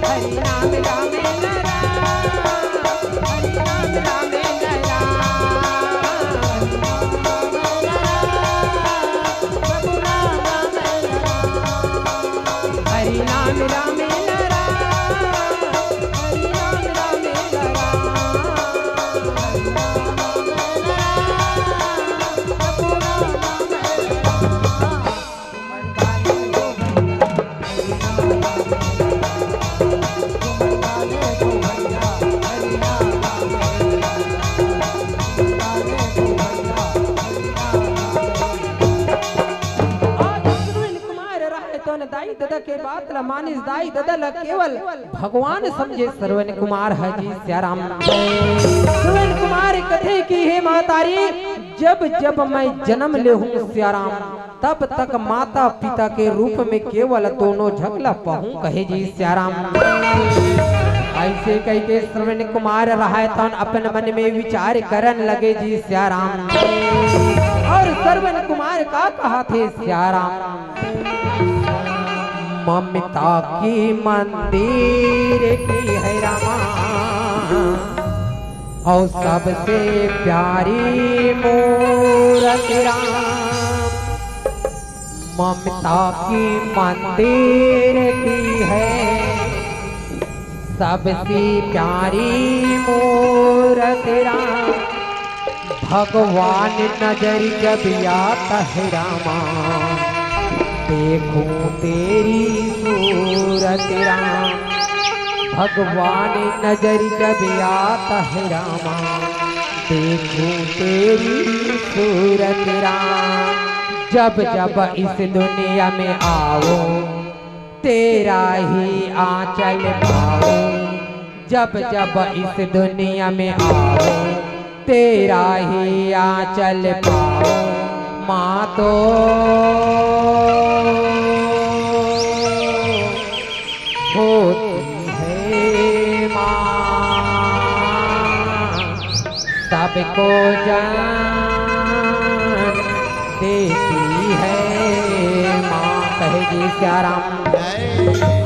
हरि नाम रामे ला राम। हरि नाम रामे ला राम। हरि नाम रामे ला राम। आज श्रवण कुमार रहय तौन दाई ददा के बात ला मानिस, दाई ददा ला केवल भगवान समझे श्रवण कुमार ह जी सियाराम। श्रवण कुमार कथे कि हे महतारी, जब जब मैं जन्म लेहूं सियाराम, तब तक माता पिता के रूप में केवल दोनों झक ला पाहूं कहे जी सियाराम। ऐसे कहिके श्रवण कुमार रहय तौन अपन मन में विचार करन लगे जी सियाराम। और श्रवण कुमार का कहत हे सियाराम? ममता की मंदिर की है रामा, और सबसे प्यारी मूरत राम। ममता की मंदिर की है सबसे प्यारी मूरत राम। भगवान नजर जब आता है रामा, देखूं तेरी सूरत राम। भगवान नजर जब आता है रामा, देखूं तेरी सूरत राम। जब जब इस दुनिया में आओ, तेरा ही आंचल पाओ। जब जब इस दुनिया में आओ, तेरा ही आंचल पाओ। माँ तो होती है माँ, सबको जान देती है माँ। कहे जी सिया राम।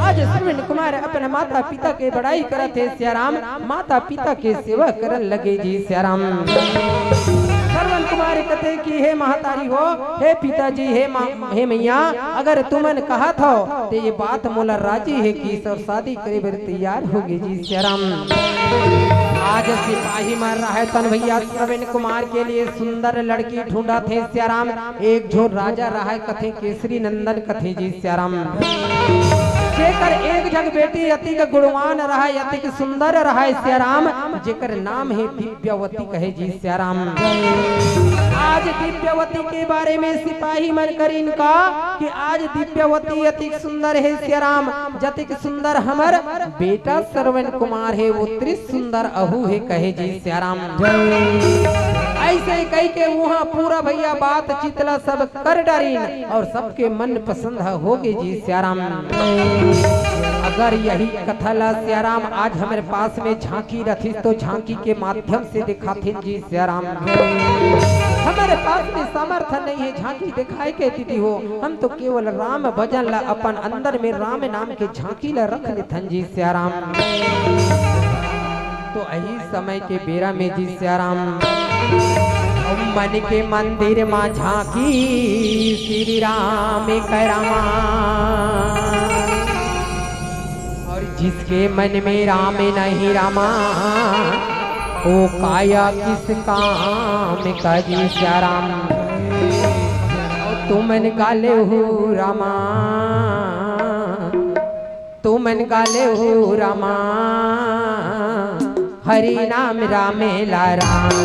आज श्रवण कुमार अपने माता पिता के बड़ाई करत हे सिया राम, माता पिता के सेवा करन लगे जी सिया राम। श्रवण कुमार कथे कि हे महतारी हो, हे पिताजी, हे माँ, हे मैया, अगर तुमन कहत हो, ते ये बात मोला राजी हे कि ईश्वर शादी करे बर तैयार होगे जी सिया राम। आज सिपाही मन रहय तन भैया श्रवण कुमार के लिए सुंदर लड़की ढूंढत हे सिया राम। एक झो राजा रहय कथे केसरी नंदन कथे जी सिया राम। जेकर एक झक बेटी अतिक गुणवान रहय, अतिक सुंदर रहय सिया राम, जेकर नाम हे दिव्यावती कहे जी सिया राम। आज दिव्यावती के बारे में सिपाही मन करिन का कि आज दिव्यावती अतिक सुंदर हे सिया राम, जतिक सुंदर हमर बेटा श्रवण कुमार हे, ओतरी सुंदर अहू हे कहे जी सिया राम। ऐसे कहि के उहाँ पूरा भैया बातचीत ला सब कर डारिन और सबके मन पसंद होगे जी सिया राम। अगर यही कथा ला सिया राम आज हमर पास में झांकी रथिस तो झांकी के माध्यम से दिखाथिन जी सिया राम। हमर पास में सामर्थ्य नहीं हे झांकी दिखाए के दीदी हो, हम तो केवल राम भजन ला अपन अंदर में राम नाम के झांकी ला रख लेथन जी सिया राम। तो यही समय के बेरा में जी सिया राम, मन के मंदिर मा झांकी श्री राम करमा। और जिसके मन में राम नहीं रमा, वो काया किस काम का जी सिया राम। तुमन गाले हो रामा, तुमन गाले हो रामा, हरि नाम रामे ला राम।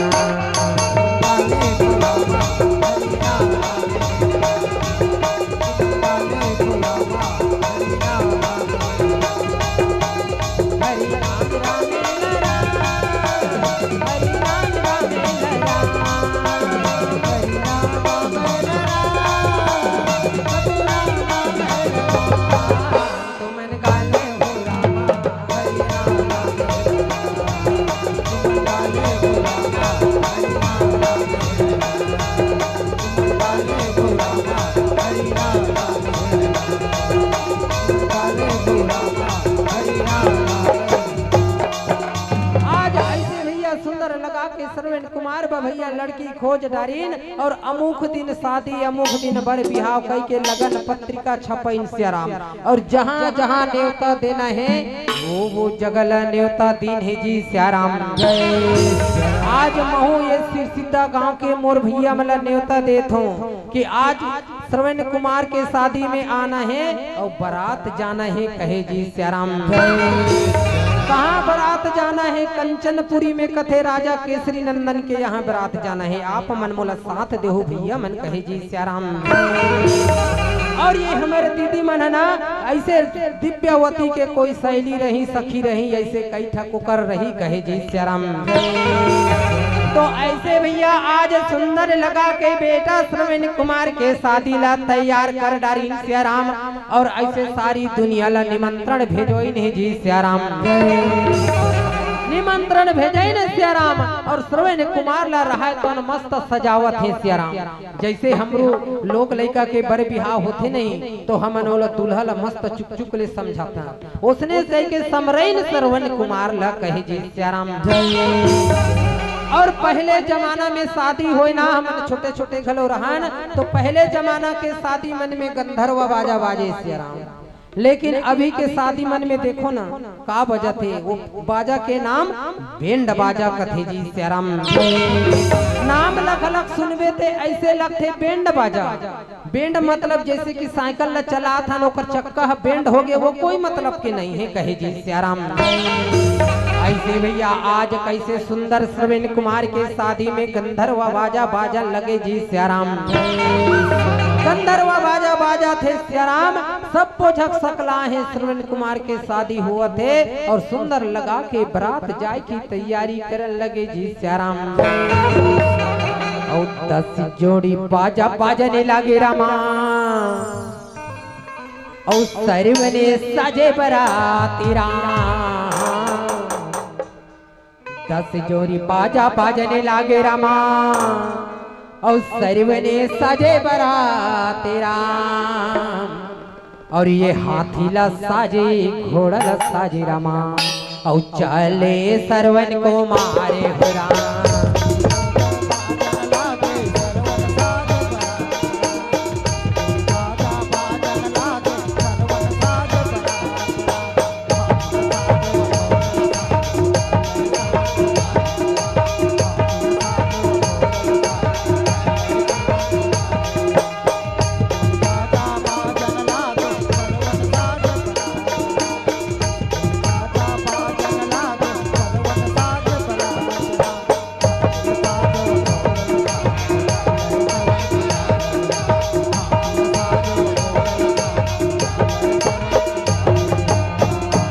आज ऐसे भैया सुंदर लगा के श्रवण कुमार बा भैया लड़की खोज डारिन और अमुख दिन शादी, अमुख दिन बर बिहाव कई के लगन पत्रिका छपइन सिया राम। और जहाँ जहाँ नेवता देना हे, वो वो जगह ला नेवता दीन हे जी सिया राम। आज महू ये सिरसिद्धा गांव के मोर भैया मन ला नेवता देत हों कि आज श्रवण कुमार के शादी में आना हे और बारात जाना हे कहे जी सिया राम। कहाँ बारात जाना हे? कंचनपुरी में कथे राजा केसरी नंदन के यहाँ बारात जाना हे। आप मन मोला साथ देहू भैया मन कहे जी सिया राम। और ये हमर दीदी मन हे ना, ऐसे दिव्यावती के कोई सहेली रही, सखी रही, ऐसे कई ठा कोकर रही कहे जी सिया राम। तो ऐसे भैया आज सुंदर लगा के बेटा श्रवण कुमार के शादी ला तैयार कर डारिन सिया राम। और ऐसे सारी दुनिया ला निमंत्रण भेजोइन हे जी सिया राम। निमंत्रण भेजोइन सिया राम। और श्रवण कुमार ला रहय तौन मस्त सजावत हे सिया राम। जैसे हमरो लोग लइका के बर बिहाव होथे नहीं, तो हमन ओला दूल्हा ला मस्त चुक चुक ले समझाथन। ओसने कहिके समरइन श्रवण कुमार ला कहे जी सिया राम। और पहले जमाना में शादी होय ना, हमन छोटे छोटे घलो रहन, तो पहले जमाना के शादी मन में गंधर्व बाजा बाजे सिया राम। लेकिन अभी के शादी मन में देखो ना, का बजत हे, वो बाजा के नाम बैंड बाजा कथे जी सियाराम। नाम लख लख सुनबे ते ऐसे लगथे बैंड बाजा। बैंड मतलब जैसे कि साइकिल ला चलात हन, ओकर चक्का ह बैंड हो गे, वो कोई मतलब के नहीं हे, कहे जी सियाराम। ऐसे भैया, आज कैसे सुंदर श्रवण कुमार के शादी में गंधर्व बाजा बाजन लगे जी सियाराम। गंधर्व बाजा बाजत हे सियाराम, सबो झक सकला हे, श्रवण कुमार के शादी होवत हे और सुंदर लगा के बरात जाय की तैयारी करन लगे जी सियाराम। अउ दस जोड़ी बाजा बाजने लागे रामा, अउ सरवने साजे बराती राम। दस जोड़ी बाजा बाजने लागे रामा, अउ सरवने साजे बराती राम। अउ ये हाथी ला साजे, घोड़ा ला साजे रामा, अउ चले सरवन को मारे हो राम।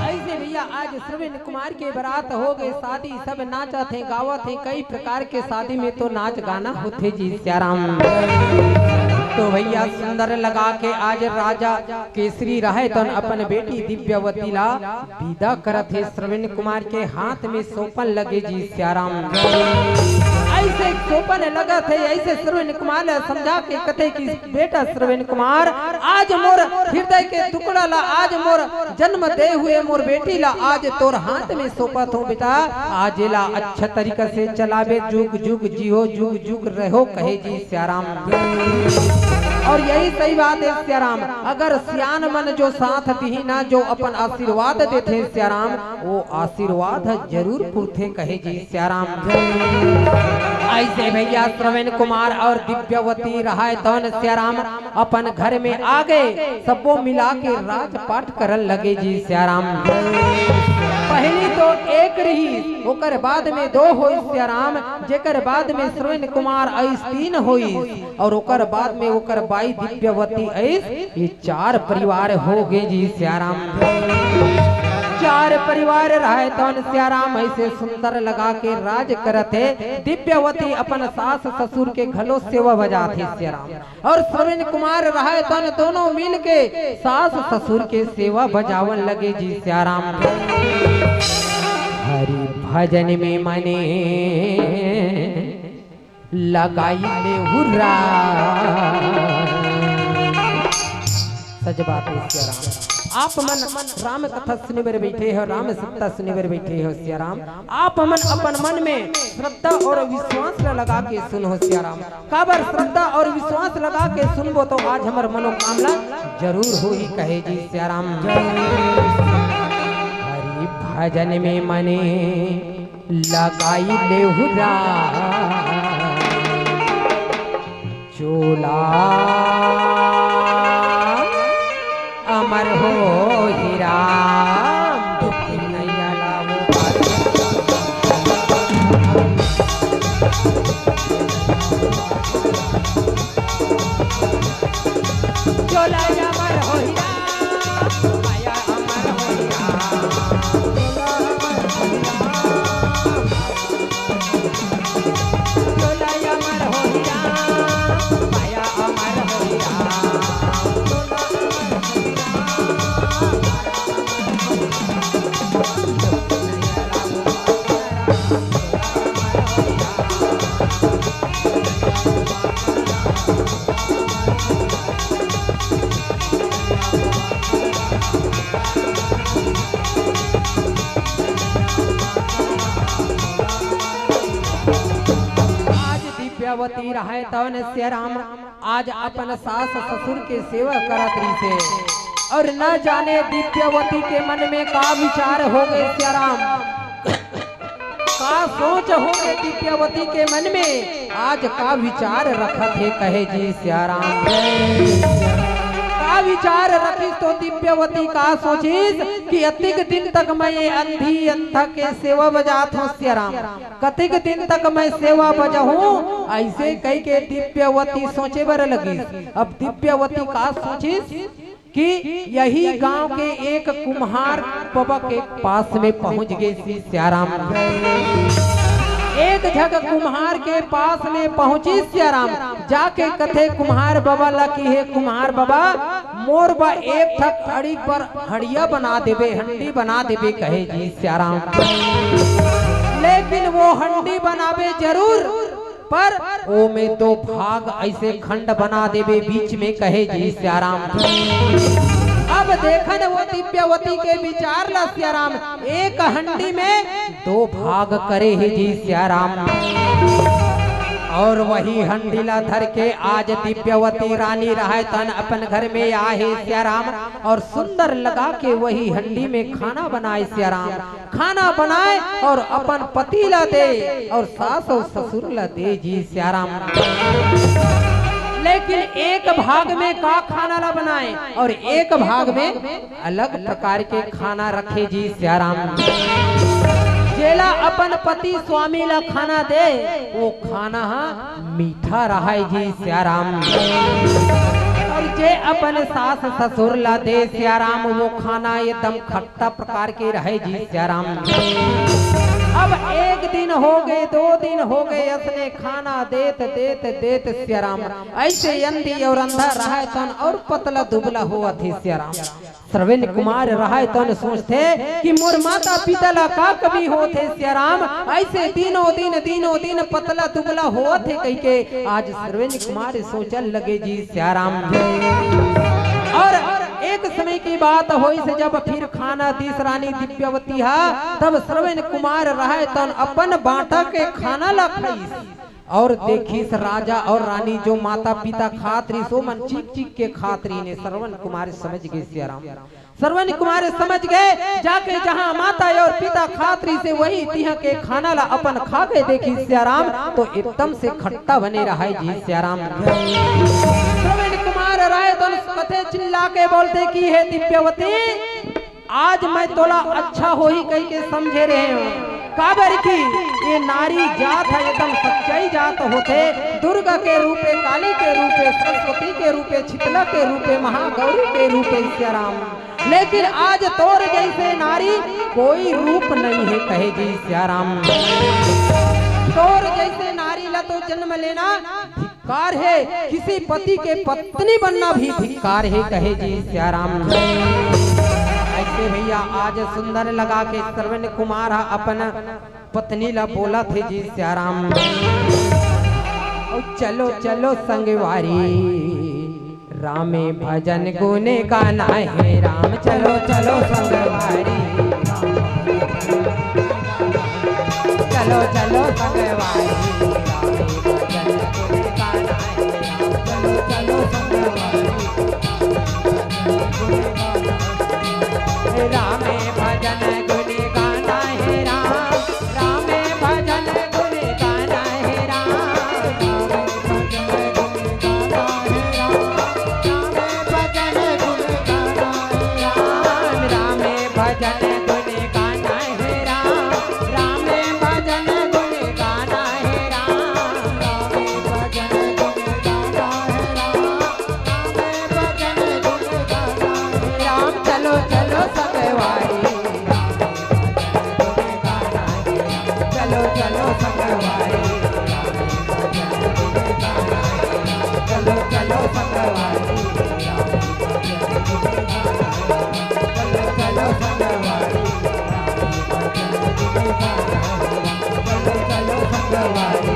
ऐसे भैया, आज श्रवण कुमार के बरात हो गए, शादी, सब नाचत हे, गावत हे, कई प्रकार के शादी में तो नाच गाना होथे जी सियाराम। तो भैया, सुंदर लगा के आज राजा केसरी रहे तन अपन बेटी दिव्यावती ला विदा करत हे, श्रवण कुमार के हाथ में सौंपन लगे जी सियाराम। ऐसे सौंपन लगत हे, ऐसे श्रवण कुमार ला समझा के कथे कि बेटा श्रवण कुमार, आज मोर हृदय के टुकड़ा ला, आज मोर जन्म दे हुए मोर बेटी ला आज तोर हाथ में सौंपत हूँ बेटा। आज एला अच्छा तरीका से चलाबे, जुग जुग जियो, जुग जुग रहो, कहे जी सियाराम। और यही सही बात हे सियाराम, अगर सियान मन जो साथ दिही ना, जो अपन आशीर्वाद देथे सियाराम, वो आशीर्वाद ह जरूर पुरथे, कहे जी सियाराम। ऐसे भैया, श्रवण कुमार और दिव्यावती रहाय तौन सियाराम अपन घर में आ गए, सबो मिला के राजपाट करन लगे जी सियाराम। पहली तो एक रही, ओकर बाद में दो होइस सियाराम, जेकर बाद में श्रवण कुमार आइस, तीन होइस, और ओकर बाद में ओकर बाई दिव्यावती आइस, ये चार परिवार हो गए जी सियाराम। चार परिवार रहे तौन सियाराम ऐसे सुंदर लगा के राज करत हे। दिव्यावती अपन सास ससुर के घलो सेवा बजात हे सियाराम। और श्रवण कुमार रहे तौन दोनों मिल के सास ससुर के सेवा बजावन लगे जी सियाराम। हरि भजन में मने लगाई ले हुर्रा। सच बात हे सियाराम। आप मन राम कथा सुने बर बैठे हो, राम सत्ता सुने बर बैठे हो सियाराम। आप मन अपन मन में श्रद्धा और विश्वास ल लगा के सुनो सियाराम। काबर श्रद्धा और विश्वास लगा के सुनबो तो आज हमर मनोकामना जरूर होही, कहे जी सियाराम। हरि भजन में मने लगाई ले हुरा। चोला अमर हो हीरा। चोला अमर हो हीरा। आज दिव्यावती रहय तौन सियाराम, आज अपन सास ससुर के सेवा करत रहिसे। और न जाने दिव्यावती के मन में का विचार हो गए सियाराम, का सोच हो गए दिव्यावती के मन में, आज का विचार रखत हे कहे जी सियाराम। का विचार रखिस तो दिव्यावती का सोचिस कि अतिक दिन तक मैं ये अंधी अंधा के सेवा बजात हूँ सियाराम, कतिक दिन तक मैं सेवा बजाहूँ, ऐसे कह के दिव्यावती सोचे बर लगिस। अब दिव्यावती का सोचिस कि यही गांव के एक कुम्हार बबा के पास में पहुंच गइस सियाराम। एक झक कुम्हार के पास में पहुंचिस सियाराम, जाके कथे कुम्हार बबा ला कि हे कुम्हार बबा, मोर बा एक ठक अड़ी पर हड़िया बना देबे, हंडी बना देबे कहे जी सियाराम। लेकिन वो हंडी बनाबे जरूर, पर ओमे दो भाग ऐसे खंड बना देबे बीच में कहे जी सियाराम। अब देखन वो दिव्यावती के विचार ला सियाराम, एक हंडी में दो भाग करे हे जी सियाराम। और वही हंडी ला धर के आज दिव्यावती रानी रहय तन अपन घर में आहे सियाराम, और सुंदर लगा के वही हंडी में खाना बनाए सियाराम। खाना बनाए और अपन पति ला दे और सास और ससुर ला दे जी सियाराम। लेकिन एक भाग में का खाना ला बनाए और एक भाग में अलग प्रकार के खाना रखे जी सियाराम। जेला अपन पति स्वामी ला खाना दे, वो खाना हा मीठा रहय जी सियाराम। और जे अपन सास ससुर ला दे सियाराम, वो खाना एकदम खट्टा प्रकार के रहे जी सियाराम। अब एक दिन हो गए, दो दिन हो गए, असने खाना देत देत देत सियाराम, ऐसे अंधी और अंधा रहय तन और पतला दुबला होवत हे सियाराम। श्रवण कुमार रहय तन सोचथे कि मोर माता पिता ला का कमी होत हे सियाराम, ऐसे दिनों दिन दिनों दिन पतला दुबला होवत हे कहि के आज श्रवण कुमार सोचन लगे जी सियाराम। और एक समय की बात होइस, जब फिर खाना दिस रानी दिव्यावती हा, तब श्रवण कुमार रहय तन अपन बांटा के खाना ला खाइस। और देखिस राजा और रानी जो माता पिता खात रिहिस, ओमन चीख चीख के खात रिहिन हे। श्रवण कुमार समझ गे सियाराम। श्रवण कुमार समझ गे, जाके जहाँ माता और पिता खात रिहिस हे, वही तिहाँ के खाना ला अपन खा के देखिस सियाराम, तो एकदम से खट्टा बने रहय जी सियाराम। श्रवण कुमार रहय तो कथे चिल्ला के बोलथे कि हे दिव्यावती, आज मैं तोला अच्छा होही कहि के समझे रहे हूँ, काबर कि ये नारी जात ह एकदम सच्चाई जात होथे। दुर्गा के रूपे, काली के रूपे, सरस्वती के रूपे, शीतला के रूपे, महागौरी के रूपे सियाराम। लेकिन आज तोर जैसे नारी कोई रूप नहीं है कहे जी सियाराम। तोर जैसे नारी ला तो जन्म लेना धिक्कार है, किसी पति के पत्नी बनना भी धिक्कार है कहे जी सियाराम। ऐसे भैया आज सुंदर लगा के श्रवण कुमार ह अपन पत्नी ला बोलथे जी सियाराम। ओ चलो चलो संगवारी, रामे भजन गुण गाना हे राम। चलो चलो संगवारी, चलो चलो संगवारी, रामे भजन गुण गाना हे राम। चलो चलो संगवारी, रामे भजन गुण गाना हे राम। रामे भजन गुण गाना हे राम। रामे भजन गुण गाना हे राम। रामे भजन गुण गाना हे राम। रामे भजन गुण गाना हे राम। रामे भजन गुण गाना हे राम। रामे भजन गुण गाना हे राम। रामे भजन गुण गाना हे राम। चलो चलो संगवारी, चलो चलो संगवारी, चलो चलो संगवारी, चलो चलो संगवारी, चलो चलो संगवारी।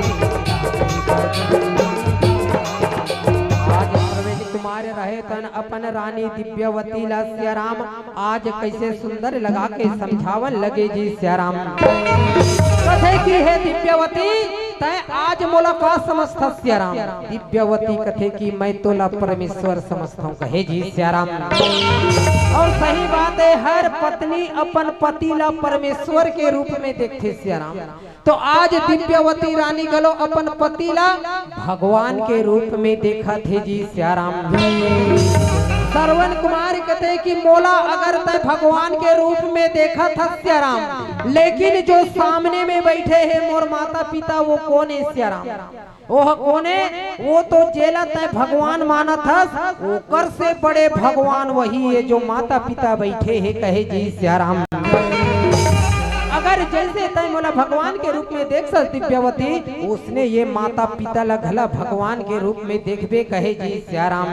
आज प्रवीण कुमार रहे तन अपन रानी दिव्यावती ला सियाराम आज कैसे सुंदर लगा के समझावन लगे जी सियाराम। कथे कि हे दिव्यावती, तैं आज मोला का समझथस सियाराम? दिव्यावती कथे कि मैं तोला परमेश्वर समझथंव, कहे जी सियाराम। अउ सही बात हे, हर पत्नी अपन पति ला परमेश्वर के रूप में देखथे सियाराम। तो आज दिव्यावती रानी घलो अपन पति ला भगवान के रूप में देखत हे जी सियाराम। श्रवण कुमार कथे कि मोला अगर तैं भगवान के रूप में देखत हस सियाराम, लेकिन जो सामने में बैठे हे मोर माता पिता, वो कोन हे सियाराम? ओह कोन हे? वो तो जेला तैं भगवान मानत हस, ओकर से बड़े भगवान वही हे जो माता पिता बैठे हे, कहे जी सियाराम। अगर जैसे तैं मोला भगवान के रूप में देखथस दिव्यावती, उसने ये माता पिता ला घला भगवान के रूप में देखबे, कहे जी सियाराम।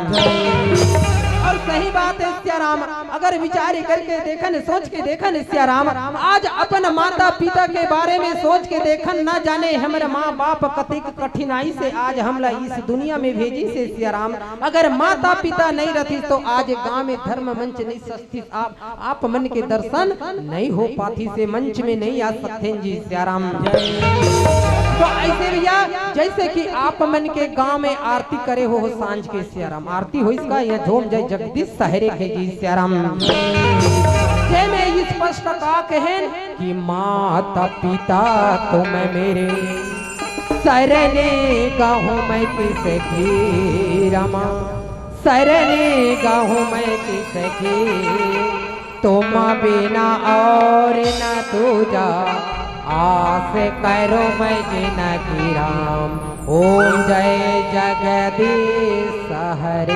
अउ सही बात हे सियाराम, अगर विचार करके देखन, सोच के देखन सियाराम, आज अपन माता पिता के बारे में सोच के देखन, ना जाने हमर माँ बाप कतिक कठिनाई से आज हमला इस दुनिया में भेजिस हे सियाराम। अगर माता पिता नहीं रहतिस तो आज गाँव में धर्म मंच नहीं सजतिस, आप, आप मन के दर्शन नहीं हो पातिस हे, मंच में नहीं आ सकतेन जी सियाराम। तो ऐसे भैया, जैसे कि आप मन के गाँव में आरती करे हो, हो सांझ के सियाराम, आरती होइस का, या झूम जय जगदीश सहरे के जी सियाराम। जे में स्पष्ट का कहेन कि माता पिता तुम मेरे, शरणे गाहूँ मैं किसकी रमा, शरणे गाहूँ मैं किसकी, तुम बिना और न दूजा, आस करो मैं जिनकी राम। ओम जय जगदीश हरे।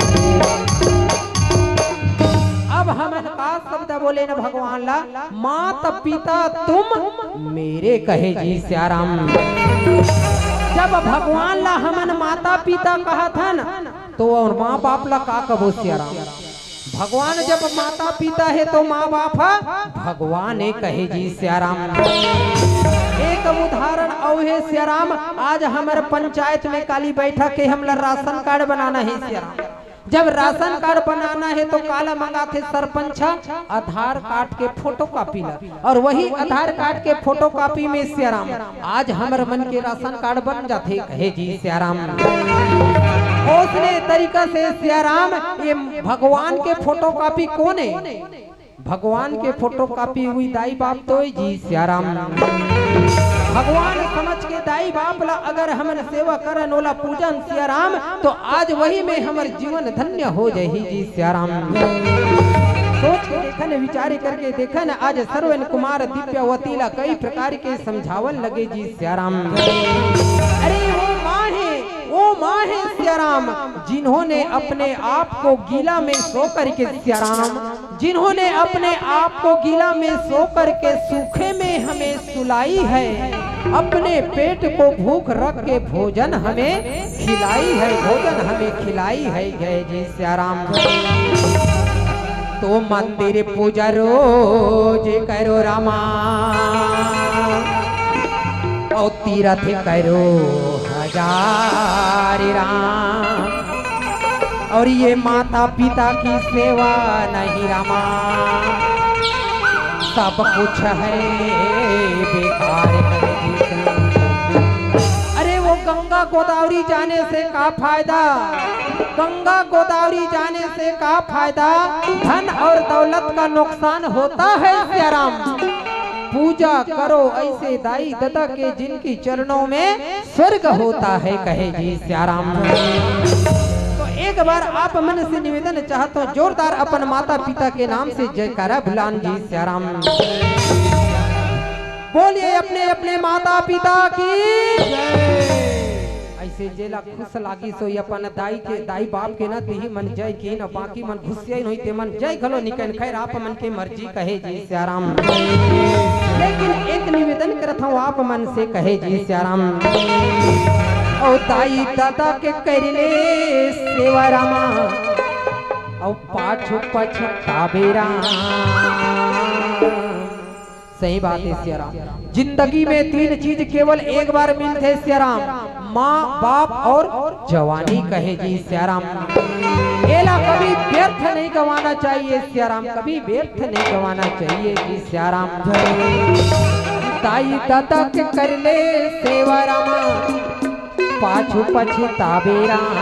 अब हमन का शब्द बोलेन भगवान ला, माता पिता तुम मेरे, कहे जी सियाराम। जब भगवान ला हमन माता पिता कहत हन, तो अउ माँ बाप ला का कबो सियाराम? भगवान जब माता पिता हे तो माँ बाप ह भगवान हे, कहे जी सियाराम। एक उदाहरण अउ हे सियाराम, आज हमर पंचायत में काली बैठक हे, हमला राशन कार्ड बनाना हे सियाराम। जब राशन कार्ड बनाना हे तो काला मंगाथे सरपंच ह? आधार कार्ड के फोटोकॉपी ला। अउ वही आधार कार्ड के फोटोकॉपी में सियाराम आज हमर मन के राशन कार्ड बन जाथे, कहे जी सियाराम। ओसने तरीका से सियाराम, ये भगवान के फोटोकॉपी कोन हे? भगवान के फोटोकॉपी उही दाई बाप तो हे जी सियाराम। भगवान समझ के दाई बाप ला अगर हमन सेवा करन, ओला पूजन सियाराम, तो आज वही में हमर जीवन धन्य हो जाही जी सियाराम। सोच के देखन, विचार करके देखन, आज श्रवण कुमार दिव्यावती ला कई प्रकार के समझावन लगे जी सियाराम। अरे वो माँ हे, वो माँ हे सियाराम, जिन्होंने अपने आप को गीला में सो करके सियाराम, जिन्होंने अपने आप को गीला में सो करके सूखे में हमें सुलाई है, अपने पेट को भूख रख के भोजन हमें खिलाई है, भोजन हमें खिलाई है, जय जी सियाराम। तो मंदिर पूजा रोज करो रामा, अउ तीरथ करो हजार राम। अउ ये माता पिता की सेवा नहीं रामा, सब कुछ है बेकार। अरे वो गंगा गोदावरी जाने से का फायदा? गंगा गोदावरी जाने से का फायदा? धन और दौलत का नुकसान होता है सियाराम। पूजा करो ऐसे दाई ददा के, जिनकी चरणों में स्वर्ग होता है, कहे जी सियाराम। तो एक बार आप मन से निवेदन चाहत हूँ, जोरदार अपन माता पिता के नाम से जयकारा बुलान जी सियाराम। बोलिए अपने अपने माता पिता की। ऐसे जेला खुश लागिस होही अपन दाई के, दाई बाप के ना, तिही मन जय किहिन, बाकी मन गुस्सियाइन होही, ते मन जय घलो नइ कहिन। खैर, आप मन के मर्जी, कहे जी सियाराम। लेकिन एक निवेदन करत हूँ आप मन से, कहे जी सियाराम। अउ दाई ददा के कर ले सेवा रामा, अउ पाछू पछताबे राम। सही बात हे सियाराम। जिंदगी में तीन चीज केवल एक बार मिलथे सियाराम, माँ, बाप और जवानी, कहे जी सियाराम। एला कभी व्यर्थ नहीं गंवाना चाहिए सियाराम, कभी व्यर्थ नहीं गंवाना चाहिए जी सियाराम। आई ददा के कर ले सेवा रामा, पाछू पछताबे राम।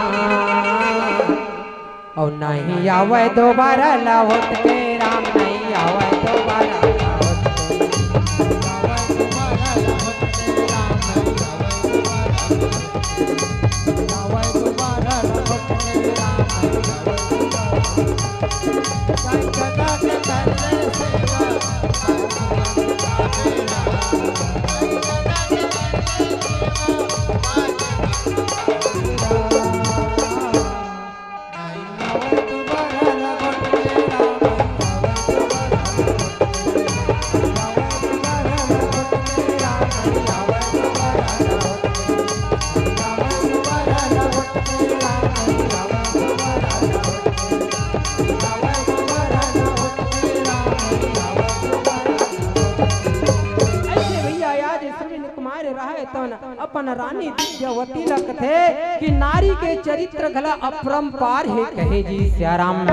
अउ नहीं आवय दोबारा लौट के राम, नहीं आवय दोबारा लौट के। अइसे भैया, आज सुनील कुमार राय तन अपन रानी दिव्यावती ल कथे कि नारी के चरित्र घला अपरंपार हे, कहे जी सियाराम।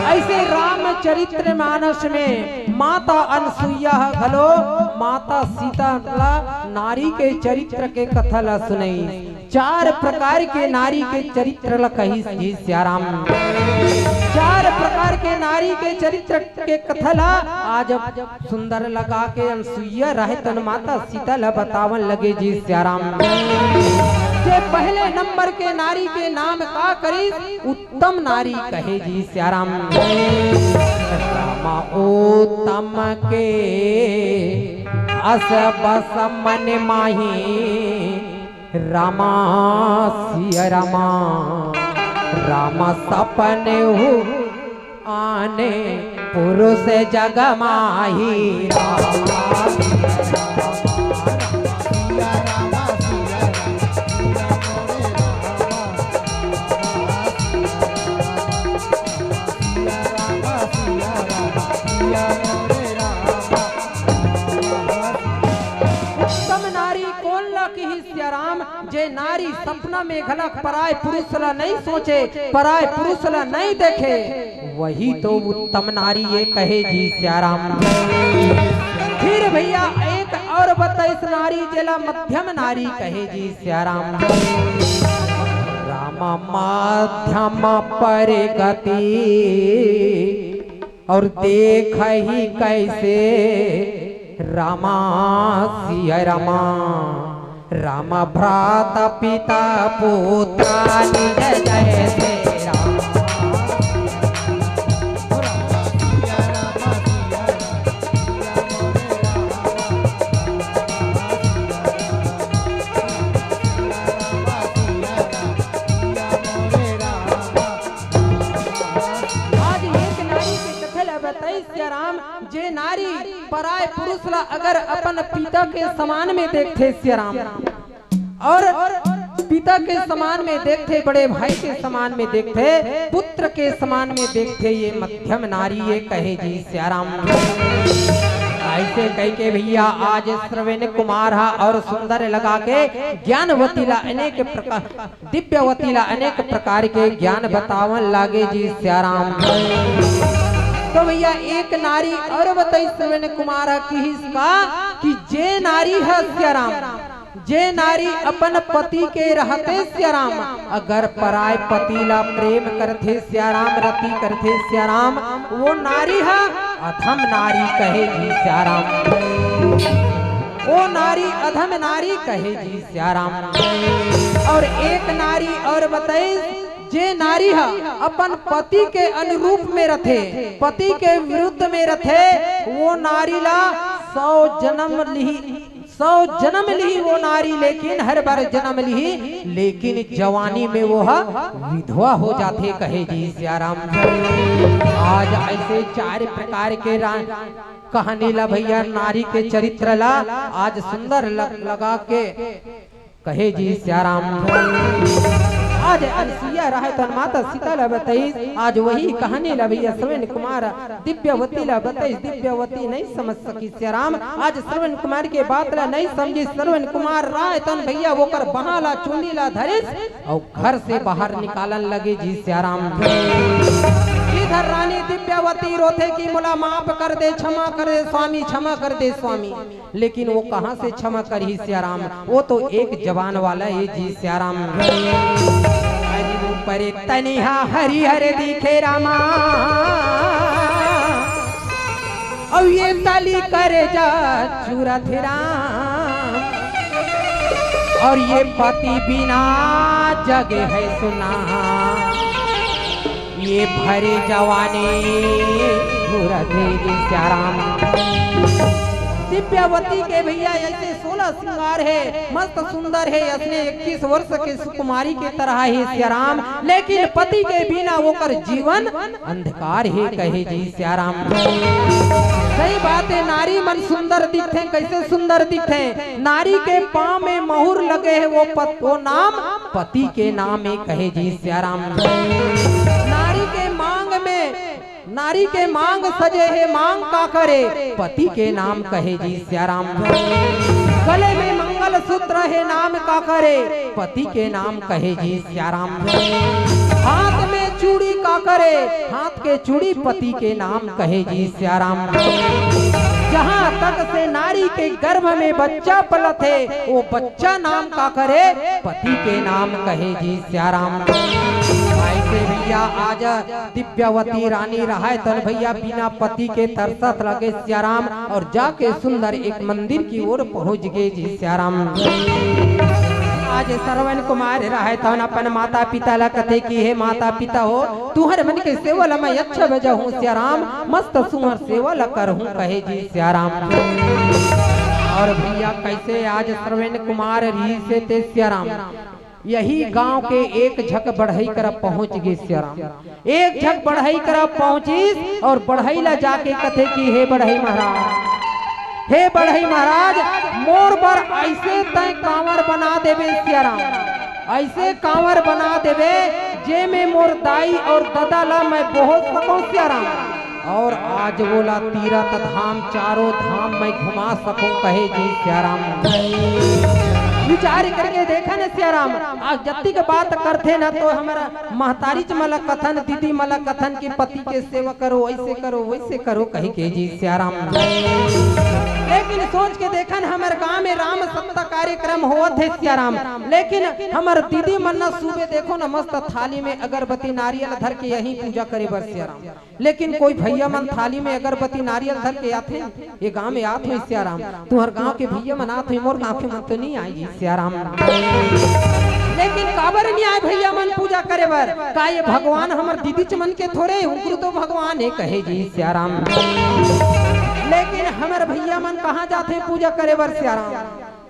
अइसे रामचरित्र मानस में माता अनसुईया ह घलो माता सीता ला नारी के चरित्र के कथा ला सुनई। चार प्रकार के नारी के चरित्र ला कहिस जी सियाराम। चार प्रकार के नारी के चरित्र के कथा ला आज सुंदर लगा के अनसुईया राय तन माता सीता ला बतावन लगे जी सियाराम। जे पहले नंबर के नारी के नाम का करिस, उत्तम नारी कहे जी सियाराम। रामा उत्तम के अस बस मन माही, रामा सिया रामा, रामा सपन हु आने पुरुष जग माही। उत्तम नारी कोन ला किहिस सियाराम? जे नारी सपना में घलक पराय पुरुष ला नहीं सोचे, पराय पुरुष ला नहीं देखे, वही तो उत्तम नारी ये कहे जी सियाराम। फिर भैया एक और बताइस नारी, जेला मध्यम नारी कहे जी सियाराम। राम मध्यम परगति और देखहि कइसे रामा सिया रामा, राम भ्राता पिता पुत्रा निज जइसे राम। आज एक नारी के कथा ला बताइस सिया राम, जे नारी पराय पुरुष ला अगर अपन पिता के समान में देखथे सिया राम, और पिता के समान में देखथे, बड़े भाई के समान में देखथे, पुत्र के समान में देखथे, ये मध्यम नारी ये कहे जी सिया राम। अइसे कहिके भैया आज श्रवण कुमार हा और सुंदर लगा के ज्ञानवती ला अनेक प्रकार दिव्यावती ला अनेक प्रकार के ज्ञान बतावन लागे जी सिया राम। तो भैया एक नारी और बताइस श्रवण कुमार ह किहिस का कि जे नारी ह सिया राम, जे नारी अपन पति के रहते सिया राम अगर पराय पति ला प्रेम करथे सिया राम, रति करथे सिया राम, वो नारी ह अधम नारी कहे जी सिया राम। वो नारी अधम नारी कहे जी सिया राम। और एक नारी और बताइस, जे नारी ह अपन पति के अनुरूप में रथे, पति के विरुद्ध में रथे, वो नारी ला सौ जन्म लिही, सौ जन्म लिही वो नारी, लेकिन हर बार जन्म लिही, लेकिन जवानी में वो ह विधवा हो जाथे, कहे जी सिया राम। आज अइसे चार प्रकार के रा-, कहानी ला भैया, नारी के चरित्र ला आज सुंदर ल-, लगा के कहे जी सिया राम। आज अनसुईया राहे तन माता सीता ला बताइस, आज वही कहानी ला भैया श्रवण कुमार दिव्यावती ला बताइस, दिव्यावती नहीं समझ सकिस सिया राम। आज श्रवण कुमार के बात ला नहीं समझिस, श्रवण कुमार राहे तन भैया ओकर बाँह ला चुंदी ला धरिस, अउ घर से बाहर निकालन लगे जी सिया राम। फिर रानी दिव्यावती रोथे कि मोला माफ कर दे, क्षमा कर दे स्वामी, क्षमा कर दे स्वामी। लेकिन वो कहाँ से क्षमा करही सियाराम, वो तो एक जबान वाला हे जी सियाराम। अरे ऊपरे तनिहा हरिहर दिखे रामा, अउ ये तली करेजा चुरथे राम, अउ ये पति बिना जग हे सुना, ये भरे जवानी घूरथे जी सियाराम। दिव्यावती के भैया ऐसे सोलह श्रृंगार हे, मस्त सुंदर हे, असने इक्कीस वर्ष के सुकुमारी के तरह हे सियाराम, लेकिन पति के बिना ओकर जीवन अंधकार हे कहे जी सियाराम। सही बात हे, नारी मन सुंदर दिखथे, कैसे सुंदर दिखथे? नारी के पाँव में महुर लगे हे, वो पत-, वो नाम पति के नाम हे कहे जी सियाराम। नारी के मांग में, नारी के मांग सजे हे, मांग काकर हे? पति के नाम कहे जी सियाराम। गले में मंगल सूत्र हे, नाम काकर हे? पति के नाम कहे जी सियाराम। हाथ में चूड़ी काकर हे? हाथ के चूड़ी पति के नाम कहे जी सियाराम। जहाँ तक से नारी के गर्भ में बच्चा पलत हे, वो बच्चा नाम काकर हे? पति के नाम कहे जी सियाराम। ऐसे भैया आज दिव्यावती रानी रहय तन भैया बिना पति के तरसत लगे सियाराम, अउ जाके सुंदर एक मंदिर की ओर पहुंच गे जी सियाराम। आज श्रवण कुमार रहय तन अपन माता पिता ला कथे कि हे माता पिता हो, तुहर मन के सेवा ला मैं अच्छा बजा हूँ सियाराम, मस्त सुंदर सेवा ला करहूँ कहे जी सियाराम। अउ भैया कैसे आज श्रवण कुमार रहिसे ते सियाराम, यही गांव के एक झक बढ़ई करा पहुंच गे सियाराम। एक झक बढ़ई करा पहुंचिस अउ बढ़ई ला जाके कथे कि हे बढ़ई महाराज, हे बढ़ई महाराज, मोर बर ऐसे तंय कांवर बना देबे सियाराम, ऐसे कांवर बना देबे जेमे मोर दाई अउ ददा ला मैं बोह सकूं सियाराम। अउ आज वोला तीरथ धाम, चारों धाम मैं घुमा सकूं कहे जी सियाराम। विचार करके देखा न सियाराम, आज जत्ती के बात करथे न तो हमर महतारीच मन ला कथन, दीदी मन ला कथन कि पति के सेवा करो, ऐसे करो, वैसे करो कहि के जी सियाराम। लेकिन सोच के देखन हमर गांव में राम सत्ता कार्यक्रम होवत हे सियाराम, लेकिन हमर दीदी मन न सुबे देखो न मस्त थाली में अगरबत्ती नारियल धर के यहीं पूजा करे बर सियाराम। लेकिन कोई भैया मन थाली में अगरबत्ती नारियल धर के आथे, ये गांव में आत होही सियाराम, तुहर गांव के भैया मन आत होही, मोर गांव के मन तो नहीं आय जी सियाराम। लेकिन काबर नहीं आय भैया मन पूजा करे बर? का ये भगवान हमर दीदीच मन के थोरे, उनकरो तो भगवान हे कहे जी सियाराम। लेकिन हमर भैया मन कहाँ जाथे पूजा करे बर सियाराम?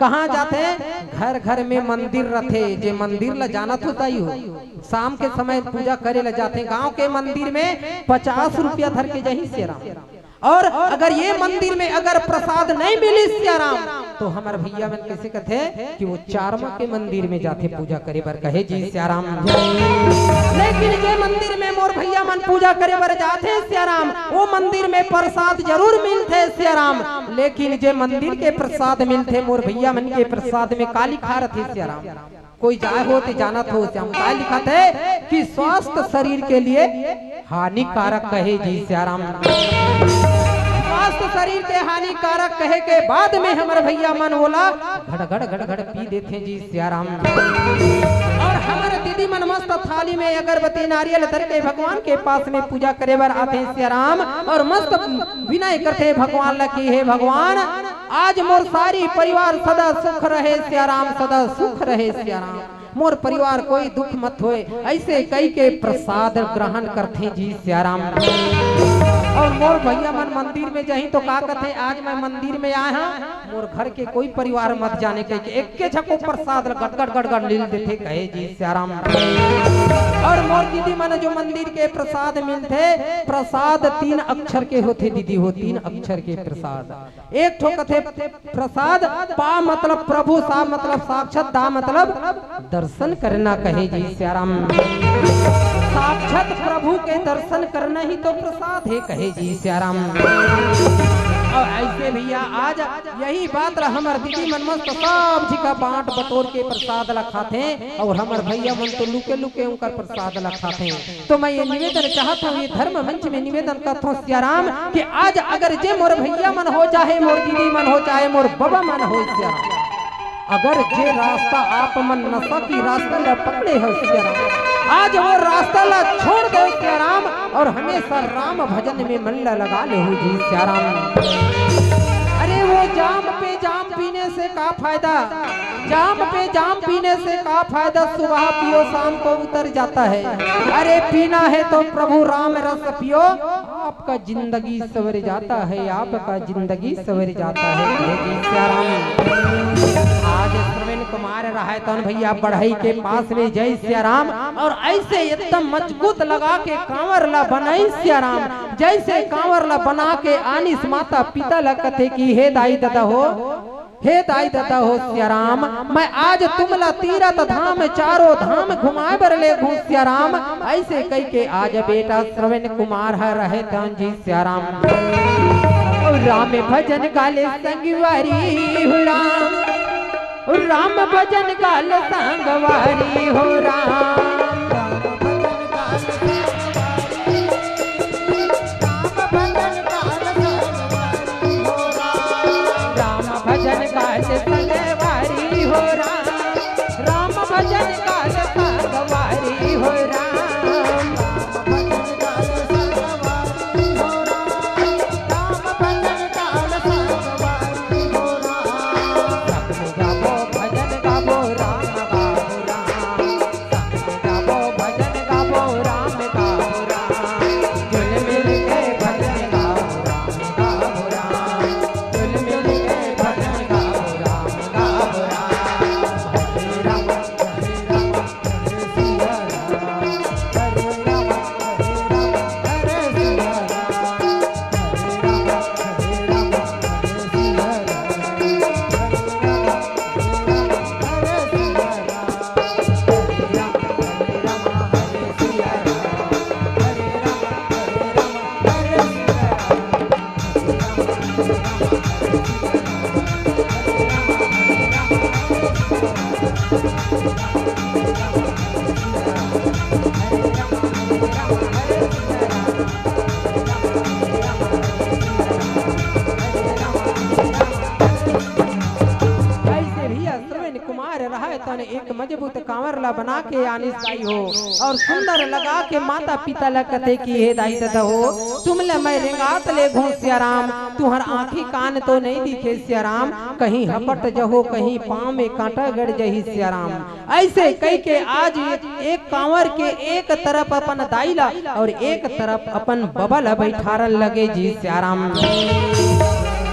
कहाँ जाथे? घर घर में मंदिर रथे, जे मंदिर ला जानत हो ताई हो, शाम के समय पूजा करे ला जाथे। गांव के मंदिर में पचास रुपया धर के जाही सियाराम। अउ अगर ये मंदिर में अगर प्रसाद नहीं मिलिस सियाराम, तो हमर भैया मन कैसे कथे कि वो चारमा के मंदिर में जाथे पूजा करे बर कहे जी सियाराम। लेकिन जे मंदिर में मोर भैया मन पूजा करे बर जाथे सियाराम, वो मंदिर में प्रसाद जरूर मिलथे सियाराम, लेकिन जे मंदिर के प्रसाद मिलथे मोर भैया मन के प्रसाद में का लिखा रथे सियाराम? कोई जाय हो ते जानत हो, श्याम का लिखत हे कि स्वस्थ शरीर के लिए हानिकारक कहे जी सियाराम। स्वस्थ शरीर के हानिकारक कहे के बाद में हमर भैया मन ओला घड़ घड़ घड़ घड़ पी देथे जी सियाराम। अउ हमर दीदी मन मस्त थाली में अगरबत्ती नारियल धर के भगवान के पास में पूजा करे बर आथे सियाराम, अउ मस्त विनय करथे भगवान ला कि हे भगवान, आज मोर सारी परिवार सदा सुख रहे सियाराम, सदा सुख रहे सियाराम। मोर परिवार कोई दुख मत होय, ऐसे कई के प्रसाद ग्रहण करथे जी सियाराम। अउ मोर भैया मन मंदिर में जाही तो का कथे, आज मैं मंदिर में आय हंव, मोर घर के कोई परिवार मत जाने कहि के एक्के झको प्रसाद ल गटगट गटगट लील देथे कहे जी सियाराम। अउ मोर दीदी मन जो मंदिर के प्रसाद मिलथे, प्रसाद तीन अक्षर के होथे दीदी हो, तीन अक्षर के प्रसाद। एक ठो कथे प्रसाद, पा मतलब प्रभु, सा मतलब साक्षात, दा मतलब दर्शन करना कहे जी सियाराम। साक्षात प्रभु के दर्शन करना ही तो प्रसाद हे कहे जी सियाराम। अइसे भइया, आज यही बात ला हमर दीदी मन मस्त सब झिका बांट बटोर के प्रसाद ला खाथे, अउ हमर भइया मन तो लुके लुके उंकर प्रसाद ला खाथे। तो मैं ये निवेदन चाहत हंव, ये धर्म मंच में निवेदन करत हंव सियाराम, कि आज अगर जे मोर भइया मन हो, चाहे मोर दीदी मन हो, चाहे मोर बबा मन हो सियाराम, अगर जे रास्ता आप मन नशा की रास्ता ला पकड़े हो सियाराम, आज वो रास्ता ला छोड़ दे सियाराम, अउ हमेशा राम भजन में मन ला लगा ले हो जी सियाराम। अरे वो जाम पे जाम पीने से का फायदा, जाम पे जाम पीने से का फायदा, सुबह पियो शाम को उतर जाता है। अरे पीना है तो प्रभु राम रस पियो, आपका जिंदगी सवर जाता है, आपका जिंदगी सवर जाता है। जय जी सियाराम। आज श्रवण कुमार रहय तन भइया बढ़ई के पास में, जय सियाराम। अउ अइसे एकदम मजबूत लगा के कांवर ला बनाइस सियाराम, जइसे कांवर ला बना के आनिस माता पिता ला कथे कि हे दाई ददा हो, हे दाई ददा हो सियाराम, मैं आज तुमला तीरथ धाम चारों धाम घुमाए बर लेगहूं सियाराम। अइसे कहिके आज बेटा श्रवण कुमार ह रहे तन जी सियाराम। राम भजन गाले संगवारी हो राम, राम भजन गाले संगवारी हो राम। राम भजन गाल संगवारी हो राम, राम भजन गाल संगवारी हो राम। राम भजन गाल संगवारी हो राम, राम भजन गाल संगवारी हो राम। सबके गाबो भजन गाबो राम गाबो राम। गाबो भजन गाबो राम गाबो राम, जुल मिल के भजन गाबो राम गाबो राम, जुल मिल के भजन गाबो राम गाबो राम। हरे राम हरे राम हरे सिया राम, हरे राम हरे राम हरे सिया राम, हरे राम हरे राम हरे सिया राम, हरे राम अइसे भइया श्रवण कुमार रहय तन एक मजबूत कांवर ला बना के आनिस दाई हो, अउ सुंदर लगा के माता पिता ला कथे कि हे दाई ददा हो, तुमला मैं रेंगात लेगहूं सियाराम, तुंहर आंखी कान तो नइ दिखे सियाराम, कहीं हपट जहो, कहीं पांव में कांटा गड़ जही सियाराम। अइसे कहिके आज एक कांवर के एक तरफ अपन दाई ला अउ एक तरफ अपन बबा ला बइठारन लगे जी सियाराम।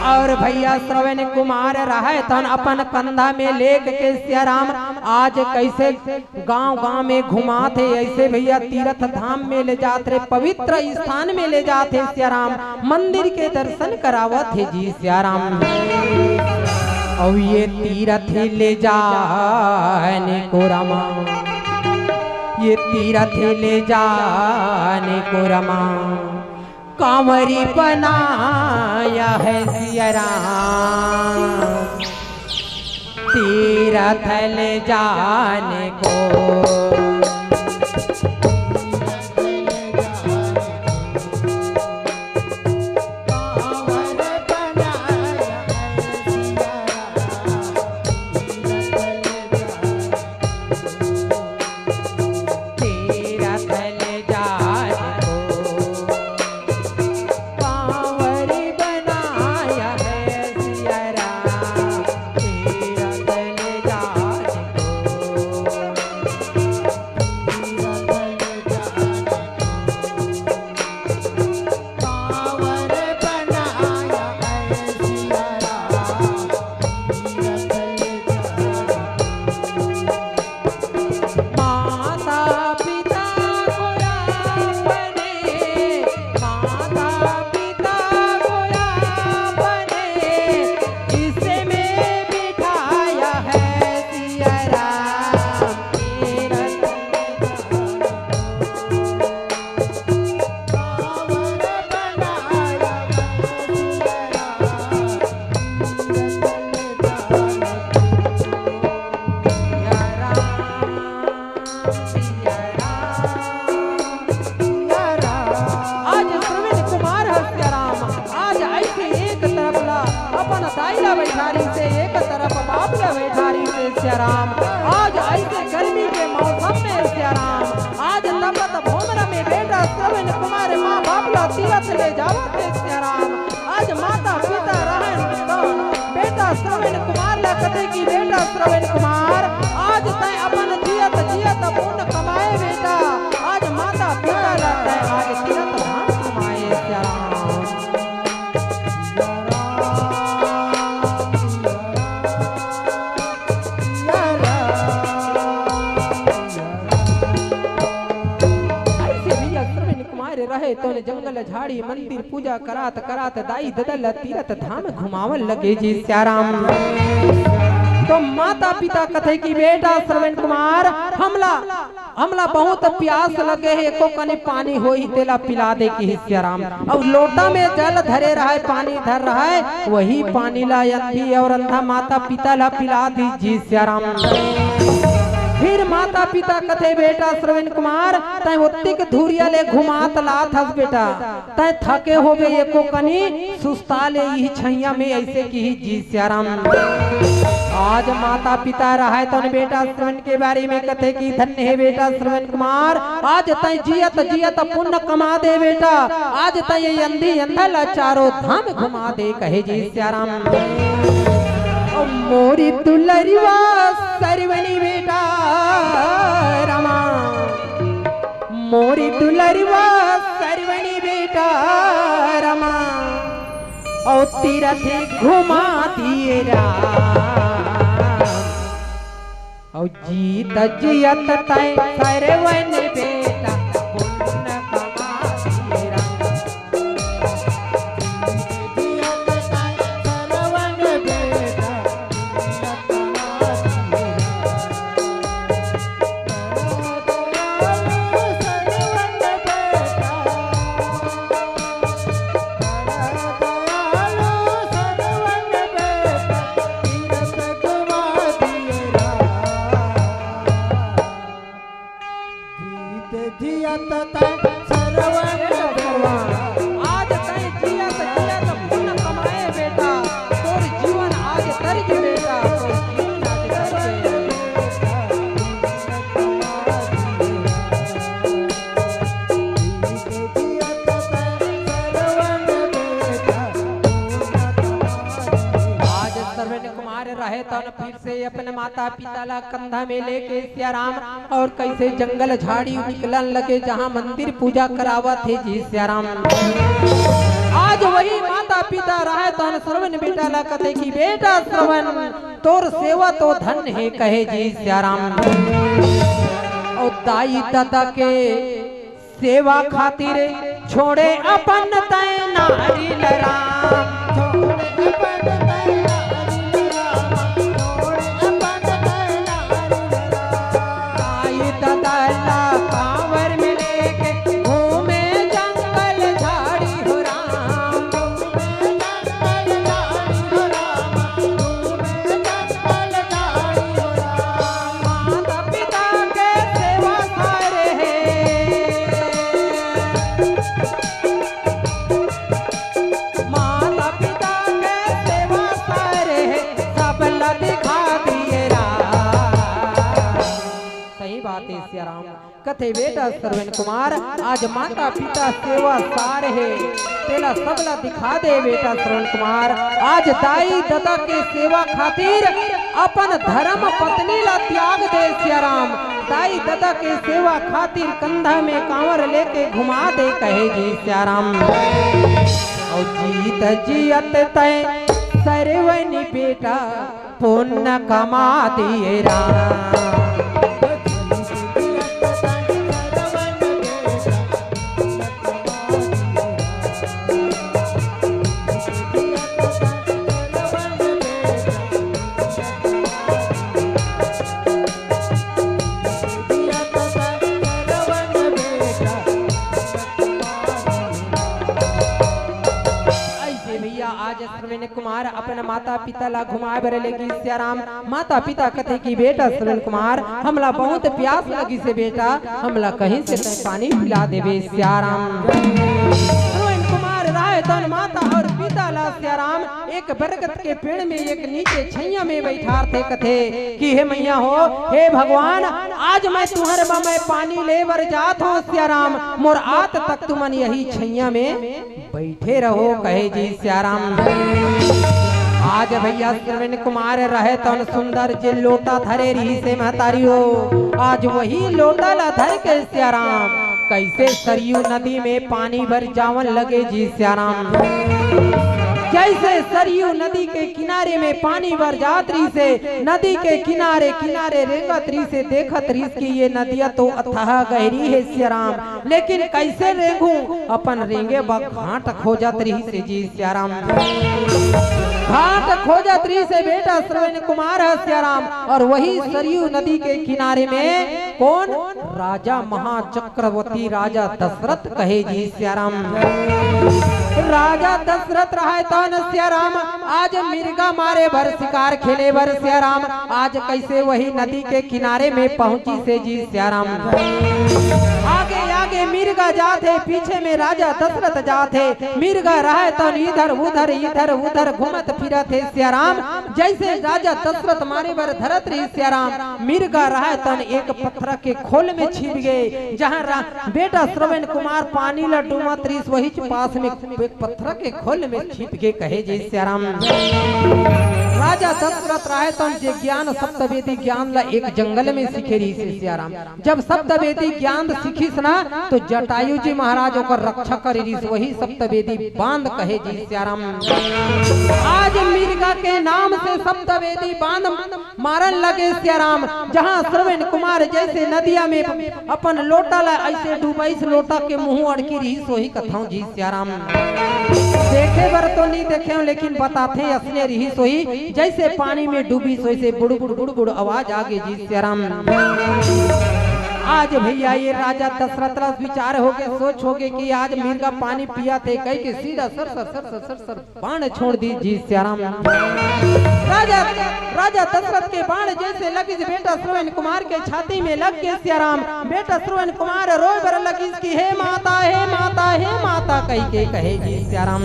अउ भइया श्रवण कुमार रहय तन अपन कंधा में लेग के सियाराम आज कइसे गांव गांव में घुमात हे, अइसे भइया तीरथ धाम में ले जात रे, पवित्र स्थान में ले जात हे सियाराम, मंदिर के दर्शन करावत हे जी सियाराम। अउ ये तीरथ ले जाने को रामा, ये तीरथ ले जाने को रामा, कांवरी बनाया है सियाराम, तीरथ ले जाने को। सियाराम। आज ऐसे गर्मी के मौसम में सियाराम, आज तपत भोमरा में बेटा श्रवण कुमार माँ बाप ला तीरथ ले जावत हे सियाराम। आज माता पिता रहन तो बेटा श्रवण कुमार ला कथे कि बेटा श्रवण कुमार, आज तैं अपन जियत जियत पुण्य कमाए बेटा, आज माता पिता ला तैं आज तीरथ धाम घुमाए सियाराम। ऐसे भैया श्रवण कुमार रहे तो जंगल झाड़ी मंदिर पूजा करात करात दाई ददा ल तीरथ धाम घुमावन लगे जी सियाराम। तो माता पिता कथे कि बेटा श्रवण कुमार, हमला हमला बहुत प्यास लगे हे, एको कनी पानी होही तेला पिला दे किहिस सियाराम। अउ लोटा में जल धरे रहय, पानी धर रहय, वही पानी ला अंधी अउ अंधा माता पिता ला पिला दिस जी सियाराम। फिर माता पिता कथे बेटा श्रवण कुमार, तैं ओत्तिक धुरिया ले घुमात लात हस बेटा, तैं थके होबे, एको कनी सुस्ता ले इही छइयाँ में, अइसे किहिस जी सियाराम। आज माता पिता रहय तौन बेटा श्रवण के बारे में कथे कि धन्य हे बेटा श्रवण कुमार, आज तैं जियत जियत पुण्य कमा दे बेटा, आज तैं ये अंधी अंधा ला चारों धाम घुमा दे कहे जी सियाराम। ओ मोरी दुलरिवा सरवनी बेटा रामा, मोरी दुलरिवा सरवनी बेटा रामा, अउ तीरथ घुमा दिए राम। अउ जीत जियत तैं सरवन बेटा पुण्य कमा दिए राम। जीत जियत तैं सरवन बेटा। आज तैं जियत जियत पुण्य कमाए बेटा, तोर जीवन आज तर गे बेटा, तोर जीवन आज तर गे। आज श्रवण कुमार रहे तौन फिर से अपने माता पिता ला कंधा में लेके सियाराम अउ कइसे जंगल झाड़ी निकलन लगे, जहाँ मंदिर पूजा करावत हे जी सियाराम। आज वही माता पिता रहय तौन श्रवण बेटा ला कथे कि बेटा श्रवण, तोर सेवा तो धन्य हे कहे जी सियाराम। अउ दाई ददा के सेवा खातिर छोड़े अपन तैं नारी ल राम। छोड़े अपन तैं नारी ल राम, छोड़े अपन तैं नारी ल राम। आई ददा ला कांवर में लेके घूमे जंगल झाड़ी हो राम। घूमे जंगल झाड़ी हो राम, घूमे जंगल झाड़ी हो राम। माता पिता के सेवा सारे हे, माता पिता के सेवा सारे हे, सब ला दिखा दिए राम। सही बात हे सियाराम। कथे बेटा श्रवण कुमार, आज माता पिता सेवा सार हे, तेला सबला दिखा दे बेटा श्रवण कुमार। आज दाई ददा के सेवा खातिर अपन धर्म पत्नी ला त्याग दे सियाराम। दाई ददा के सेवा खातिर कंधा में कांवर लेके घुमा दे कहे जी सियाराम। अउ जीत जियत तैं सरवनी बेटा पुण्य कमा दिए राम। अइसे भैया आज श्रवण कुमार अपन माता पिता ला घुमाए बर लेगिस सियाराम। माता पिता कथे कि बेटा श्रवण कुमार, हमला बहुत प्यास लगिस हे बेटा, हमला कहीं से तैं पानी पिला देबे सियाराम। श्रवण कुमार रहय तौन माता अउ पिता ला सियाराम एक बरगद के पेड़ में एक नीचे छैया में बइठारथे, कथे कि हे मैया हो, हे भगवान, आज मैं तुंहर म मैं पानी ले बर जात हंव सियाराम, मोर आत तक तुमन यही छैया में बइठे रहो, कहे जी सियाराम। आज भइया श्रवण कुमार रहे तन सुंदर जे लोटा धरे रिहिसे महतारी हो, आज वही लोटा ला धर के सियाराम कइसे सरयू नदी में पानी बर जावन लगे जी सियाराम। जइसे सरयू नदी के किनारे में पानी बर जात रिहिसे, नदी के किनारे किनारे रेंगत रिहिसे, देखत रिहिस कि ये नदिया तो अथाह गहरी हे सियाराम, लेकिन कइसे रेंगहूं, अपन रेंगे बर घाट खोजत रिहिसे जी सियाराम। घाट खोजत रिहिसे बेटा श्रवण कुमार ह सियाराम। और वही सरयू नदी के किनारे में कोन? राजा महाचक्रवर्ती राजा दशरथ कहे जी सियाराम। राजा दशरथ रहय तन सियाराम, आज मिर्गा मारे बर, शिकार खेले बर सियाराम, आज कइसे वही नदी के किनारे में पहुंचिसे जी सियाराम। आगे आगे मिर्गा जात हे, पीछे में राजा दशरथ जात हे। मिर्गा रहय तन इधर उधर, इधर उधर घूमत फिरत हे सियाराम। जइसे राजा दशरथ मारे बर धरत रिहिस सियाराम, मिर्गा रहय तन एक पथरा के खोल में छिप गे, जहां रा-, बेटा श्रवण कुमार पानी ला डूमत रिहिस, वहीच पास में एक पथरा के खोल में छिप गे, कहे जी सियाराम। राजा दशरथ रहय तन जे ज्ञान सप्तवेदी ज्ञान ला एक जंगल में सीखे रिहिसे सियाराम। जब सप्तवेदी ज्ञान सीखिस ना, तो जटायु जी महाराज ओकर रक्षा करे रिहिस, वही सप्तवेदी बांध कहे जी सियाराम। आज मिर्गा के नाम से सप्तवेदी बांध मारन लगे सियाराम। जहां श्रवण कुमार जइसे नदिया में अपन लोटा ला अइसे डुबइस, लोटा के मुंह अड़की रिहिस, वही कथंव जी सियाराम। देखे बर तो नइ देखेंव, लेकिन बताथे असने रिहिस होही, जइसे पानी में डूबिस वइसे बुड़बुड़ बुड़बुड़ आवाज आगे जी सियाराम। आज भइया ये राजा दशरथ ला विचार होगे, सोच होगे कि आज मिर्गा पानी पियाथे कहिके सीधा sir sir sir sir sir sir बाण छोड़ दिस जी सियाराम। राजा, राजा दशरथ के बाण जइसे लगिस बेटा श्रवण कुमार के छाती में लग गे सियाराम। बेटा श्रवण कुमार रोय बर लगिस कि हे माता, हे माता, हे माता कहिके कहे जी सियाराम।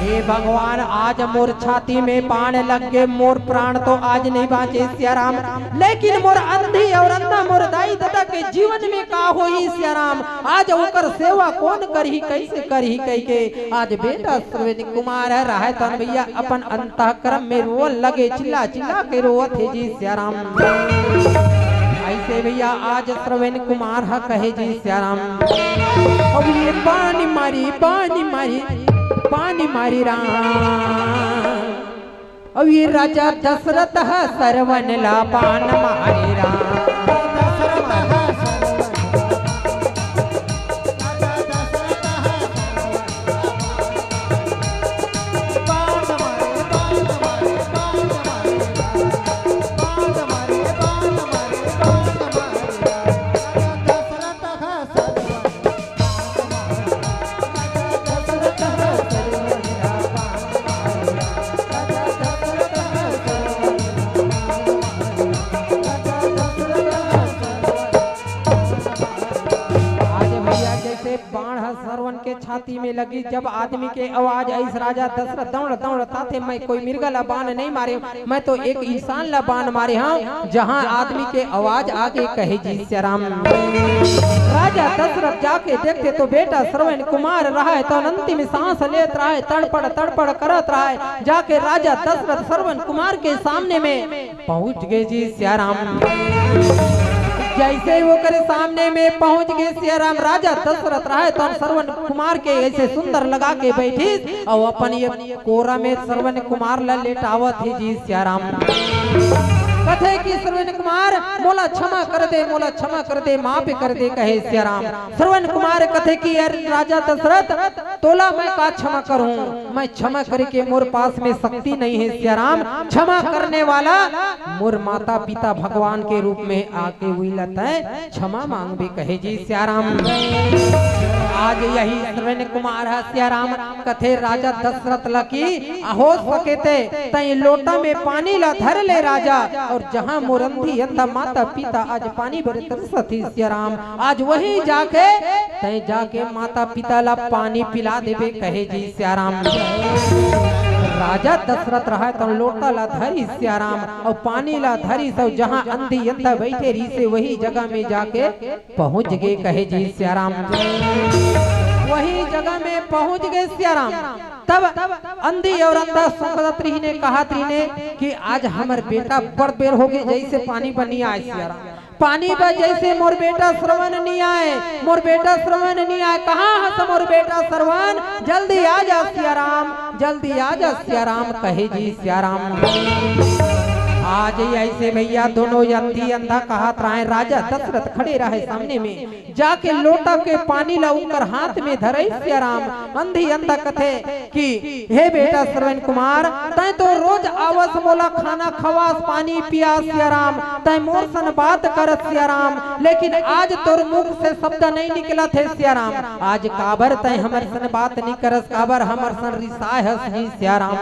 हे भगवान, आज मोर छाती में बाण लग गे, मोर प्राण तो आज नइ बांचे सियाराम, लेकिन मोर अंधी अउ अंधा मोर दाई ददा के जीवन में का होही सियाराम। आज ओकर सेवा कोन करही, कइसे करही कहिके आज बेटा श्रवण कुमार ह रहय तन भइया अपन अंतःकरण में रोवन लगे, चिल्ला चिल्ला के रोवत हे जी सियाराम। अइसे भइया आज श्रवण कुमार ह कहे जी सियाराम, अब ये पानी मारी, पानी मारी, पानी मारी राम। अउ ये राजा दशरथ ह सरवन ला बान मारे राम। आज भइया जइसे बाण ह सरवन के छाती में लगी, जब आदमी के आवाज आइस, राजा दशरथ दौड़ दौड़ ताथे, मैं कोई मिर्गा ला बाण नइ मारे, मैं तो एक इंसान ला बाण मारे हंव, जहां आदमी के आवाज आगे कहे जी सियाराम। राजा दशरथ जाके देखथे तो बेटा श्रवण कुमार रहय, तो अंतिम सांस लेत रहय, तड़पड़ तड़पड़ करत रहय। जाके राजा दशरथ श्रवण कुमार के सामने में पहुंच गे जी सियाराम। जइसे ओकर सामने में पहुंच गे सियाराम, राजा दशरथ रहय तो श्रवण कुमार के अइसे सुंदर लगा के बइठिस अउ अपन ये कोरा में श्रवण कुमार ला लेटावत हे जी सियाराम। कथे कि श्रवण कुमार मोला क्षमा कर दे, मोला क्षमा कर दे, माफ कर दे कहे सियाराम। श्रवण कुमार कथे कि अरे राजा दशरथ, तोला मैं का क्षमा करहूं? मैं क्षमा करे के मोर पास में शक्ति नइ हे सियाराम। क्षमा करने वाला मोर माता पिता भगवान के रूप में आके उही ला तैं क्षमा मांगबे कहे जी सियाराम। आज यही श्रवण कुमार ह सियाराम कथे राजा दशरथ ला कि हो सके ते तैं लोटा में पानी ला धर ले राजा, अउ जहां मोर अंधी अंधा माता पिता आज पानी बर तरसत हे सियाराम, आज वही जाके तैं जाके माता पिता ला पानी पिला देबे कहे जी सियाराम। राजा दशरथ रहय तौन लोटा ला धरिस सियाराम, अउ पानी ला धरिस, अउ जहाँ अंधी अंधा बइठे रहिसे, वही जगह में जाके पहुँच गे, कहे जी सियाराम। वही जगह में पहुँच गे सियाराम। तब अंधी अउ अंधा सोचत रहिने, कहत रहिने कि आज हमर बेटा बड़ बेर होगे, जइसे पानी बर नइ आय सियाराम। पानी बर जइसे मोर बेटा श्रवण नइ आय, मोर बेटा श्रवण नइ आय। कहाँ हस मोर बेटा श्रवण? जल्दी आ जा सियाराम, जल्दी आ जा सियाराम, कहे जी सियाराम। आज अइसे भइया दोनों अंधी अंधा कहत रहय, राजा दशरथ खड़े रहय सामने में, जाके लोटा के पानी ला उनकर हाथ में धरइस सियाराम। अंधी अंधा कथे कि हे बेटा श्रवण कुमार, तैं तो रोज आवस, मोला खाना खवास, पानी पियास सियाराम, तैं मोर सन बात करस सियाराम, लेकिन आज तोर मुख से शब्द नइ निकलत हे सियाराम। आज काबर तैं हमर सन बात नइ करस, काबर हमर सन रिसाय हस जी सियाराम।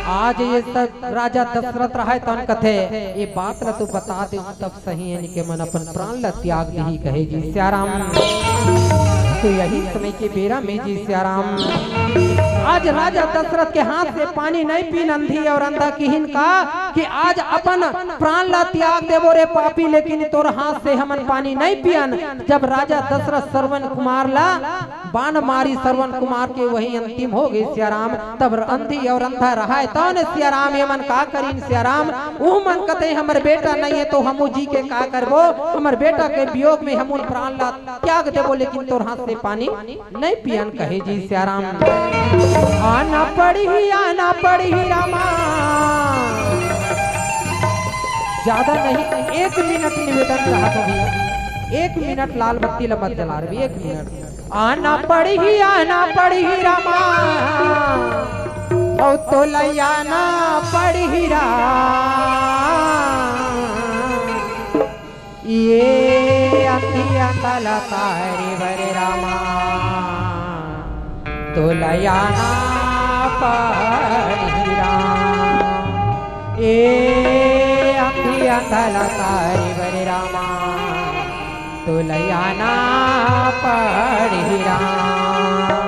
आज ये सब राजा दशरथ रहय तौन कथे, ये बात ला तो बता दे, तब सही हे, एमन अपन प्राण ला त्याग दिही, कहे जी सियाराम। तो यही समय के बेरा में जी सियाराम, आज राजा दशरथ के हाथ से पानी नइ पीन अंधी अउ अंधा, किहिन का कि आज अपन प्राण ला त्याग देबो रे पापी, लेकिन तोर हाथ से हमन पानी नइ पियन। जब राजा दशरथ श्रवण कुमार ला बाण मारिस, श्रवण कुमार के वही अंतिम होगे सियाराम। तब अंधी अउ अंधा रहय तौन सियाराम, एमन का करिन सियाराम? उमन कथे हमर बेटा नइ हे तो हमू जी के का करबो, हमर बेटा के वियोग में हमू प्राण ला त्याग देबो, लेकिन तोर हाथ से पानी नइ पियन, कहे जी सियाराम। आना पड़ही, आना पड़ही रामा। ज्यादा नहीं, एक मिनट निवेदन रहत हे भइया, एक मिनट लाल बत्ती ला मत जला रे, एक मिनट। आना पड़ही, आना पड़ही रामा, अउ तोला आना पड़ही राम। ये अंधी अंधा ला तारे बर रामा, तोला आना पड़ही राम। ये अंधी अंधा ला तारे बर रामा, तोला आना पड़ही राम।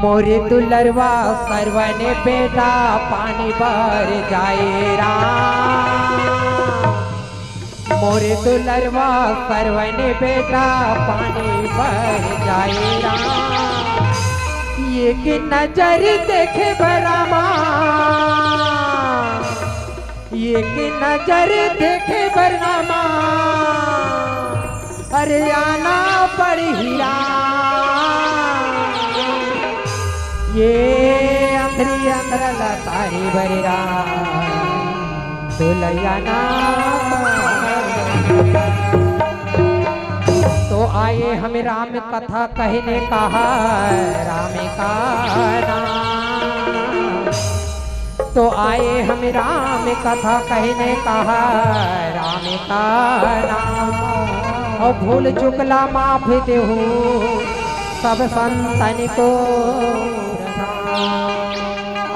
मोरे दुलरवा सरवन बेटा पानी बर जाए राम। मोरे दुलरवा सरवन बेटा पानी बर जाए राम। एक नजर देखे बर रामा, एक नजर देखे बर रामा, अरे आना पड़ही राम। ये अंधरी अंधरा ला तारे बर राम, तोला आना। तो आए हम राम कथा कहने कहा राम का नाम। तो आए हम राम कथा कहने कहा राम का नाम। अउ भूल चुकला माफ देहू सब संतन को प्रणाम।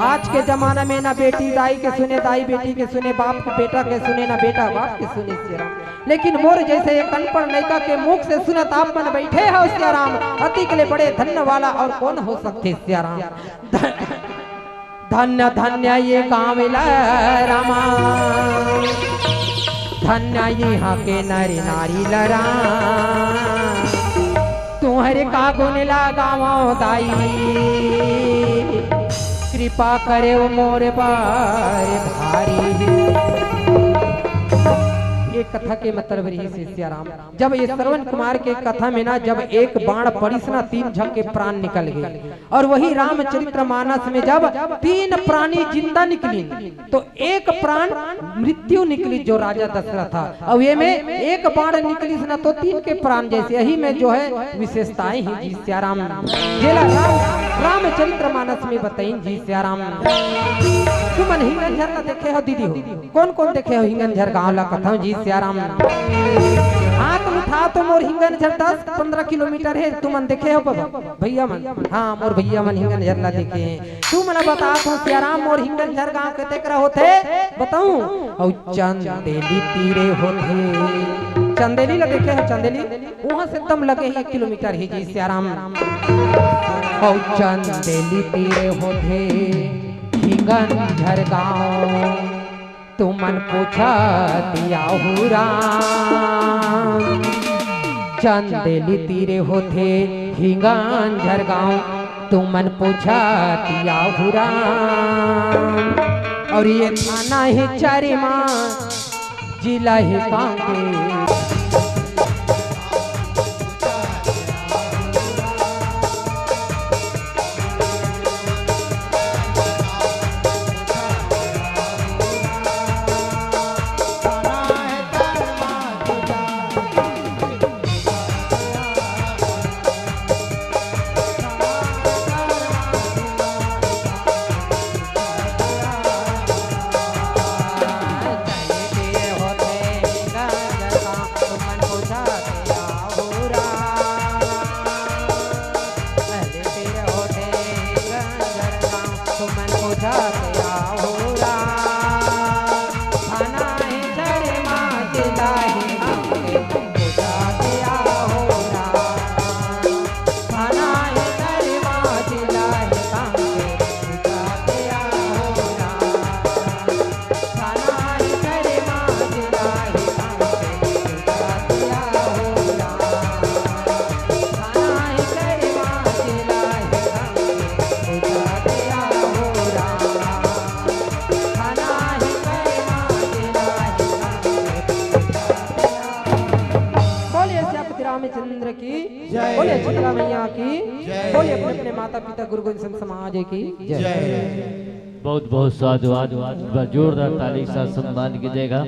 आज के जमाना में ना बेटी दाई के सुने, दाई बेटी के सुने, बाप के बेटा के सुने, ना बेटा बाप के सुने सियाराम। लेकिन मोर जइसे एक अनपढ़ लइका के मुख से सुनत आप मन बइठे हव सियाराम, अतिक ले बड़े धन्य वाला अउ कोन हो सकथे सियाराम। धन्य धन्य ये गाँव ला रामा, धन्य इहाँ के नर नारी ला राम। तुँहरे का गुन लगावँव दाई, कृपा करेव मोर बर भारी। ये कथा के मतलब रहिस सियाराम। जब ये श्रवण कुमार के कथा में ना, जब एक बाण पड़िस ना, तीन झन के प्राण निकल गे। अउ वही रामचरित मानस में जब तीन प्राणी जिंदा निकलिन, तो एक प्राण मृत्यु निकली, जो राजा दशरथ था। अउ ये में एक बाण निकलिस ना, तो तीन के प्राण। जइसे यही में जो है विशेषताएं हे जी सियाराम, जेला राम, रामचरित मानस में बताइन जी सियाराम। तुमन हिंगन झरना देखे हो दीदी हो? कोन कोन देखे हो हिंगन झर गाँव ला कथव जी सियाराम? हाथ उठा तो मोर हिंगन झर दस पन्द्रह किलोमीटर हे, तुमन देखे हो बाबा? भइया मन, हाँ, मोर भइया मन हिंगन झर ला देखे हे। तुमन ला बतात हँव सियाराम, मोर हिंगन झर गाँव कतेक रा होथे बताहूँ? अउ चंदेली तीरे होथे। चंदेली ला देखे हो? चंदेली उहाँ से एकदम लगे ही एक किलोमीटर हे जी सियाराम। अउ चंदेली तीर होथे हिंगन झरगांव, तुमन पूछत आहू राम। चंदेली तीर होथे हिंगन झरगांव, तुमन पूछत आहू राम। अउ ये थाना हे चरिमा, जिला हे कांकेर। बोलिए श्यामपति रामचंद्र की, जय। बोलिए शीतला मैया की, जय। बोलिए अपने अपने माता पिता गुरुजन संत समाज की जय। जय। बहुत बहुत साधुवाद, जोरदार ताली के साथ सम्मान कीजिएगा।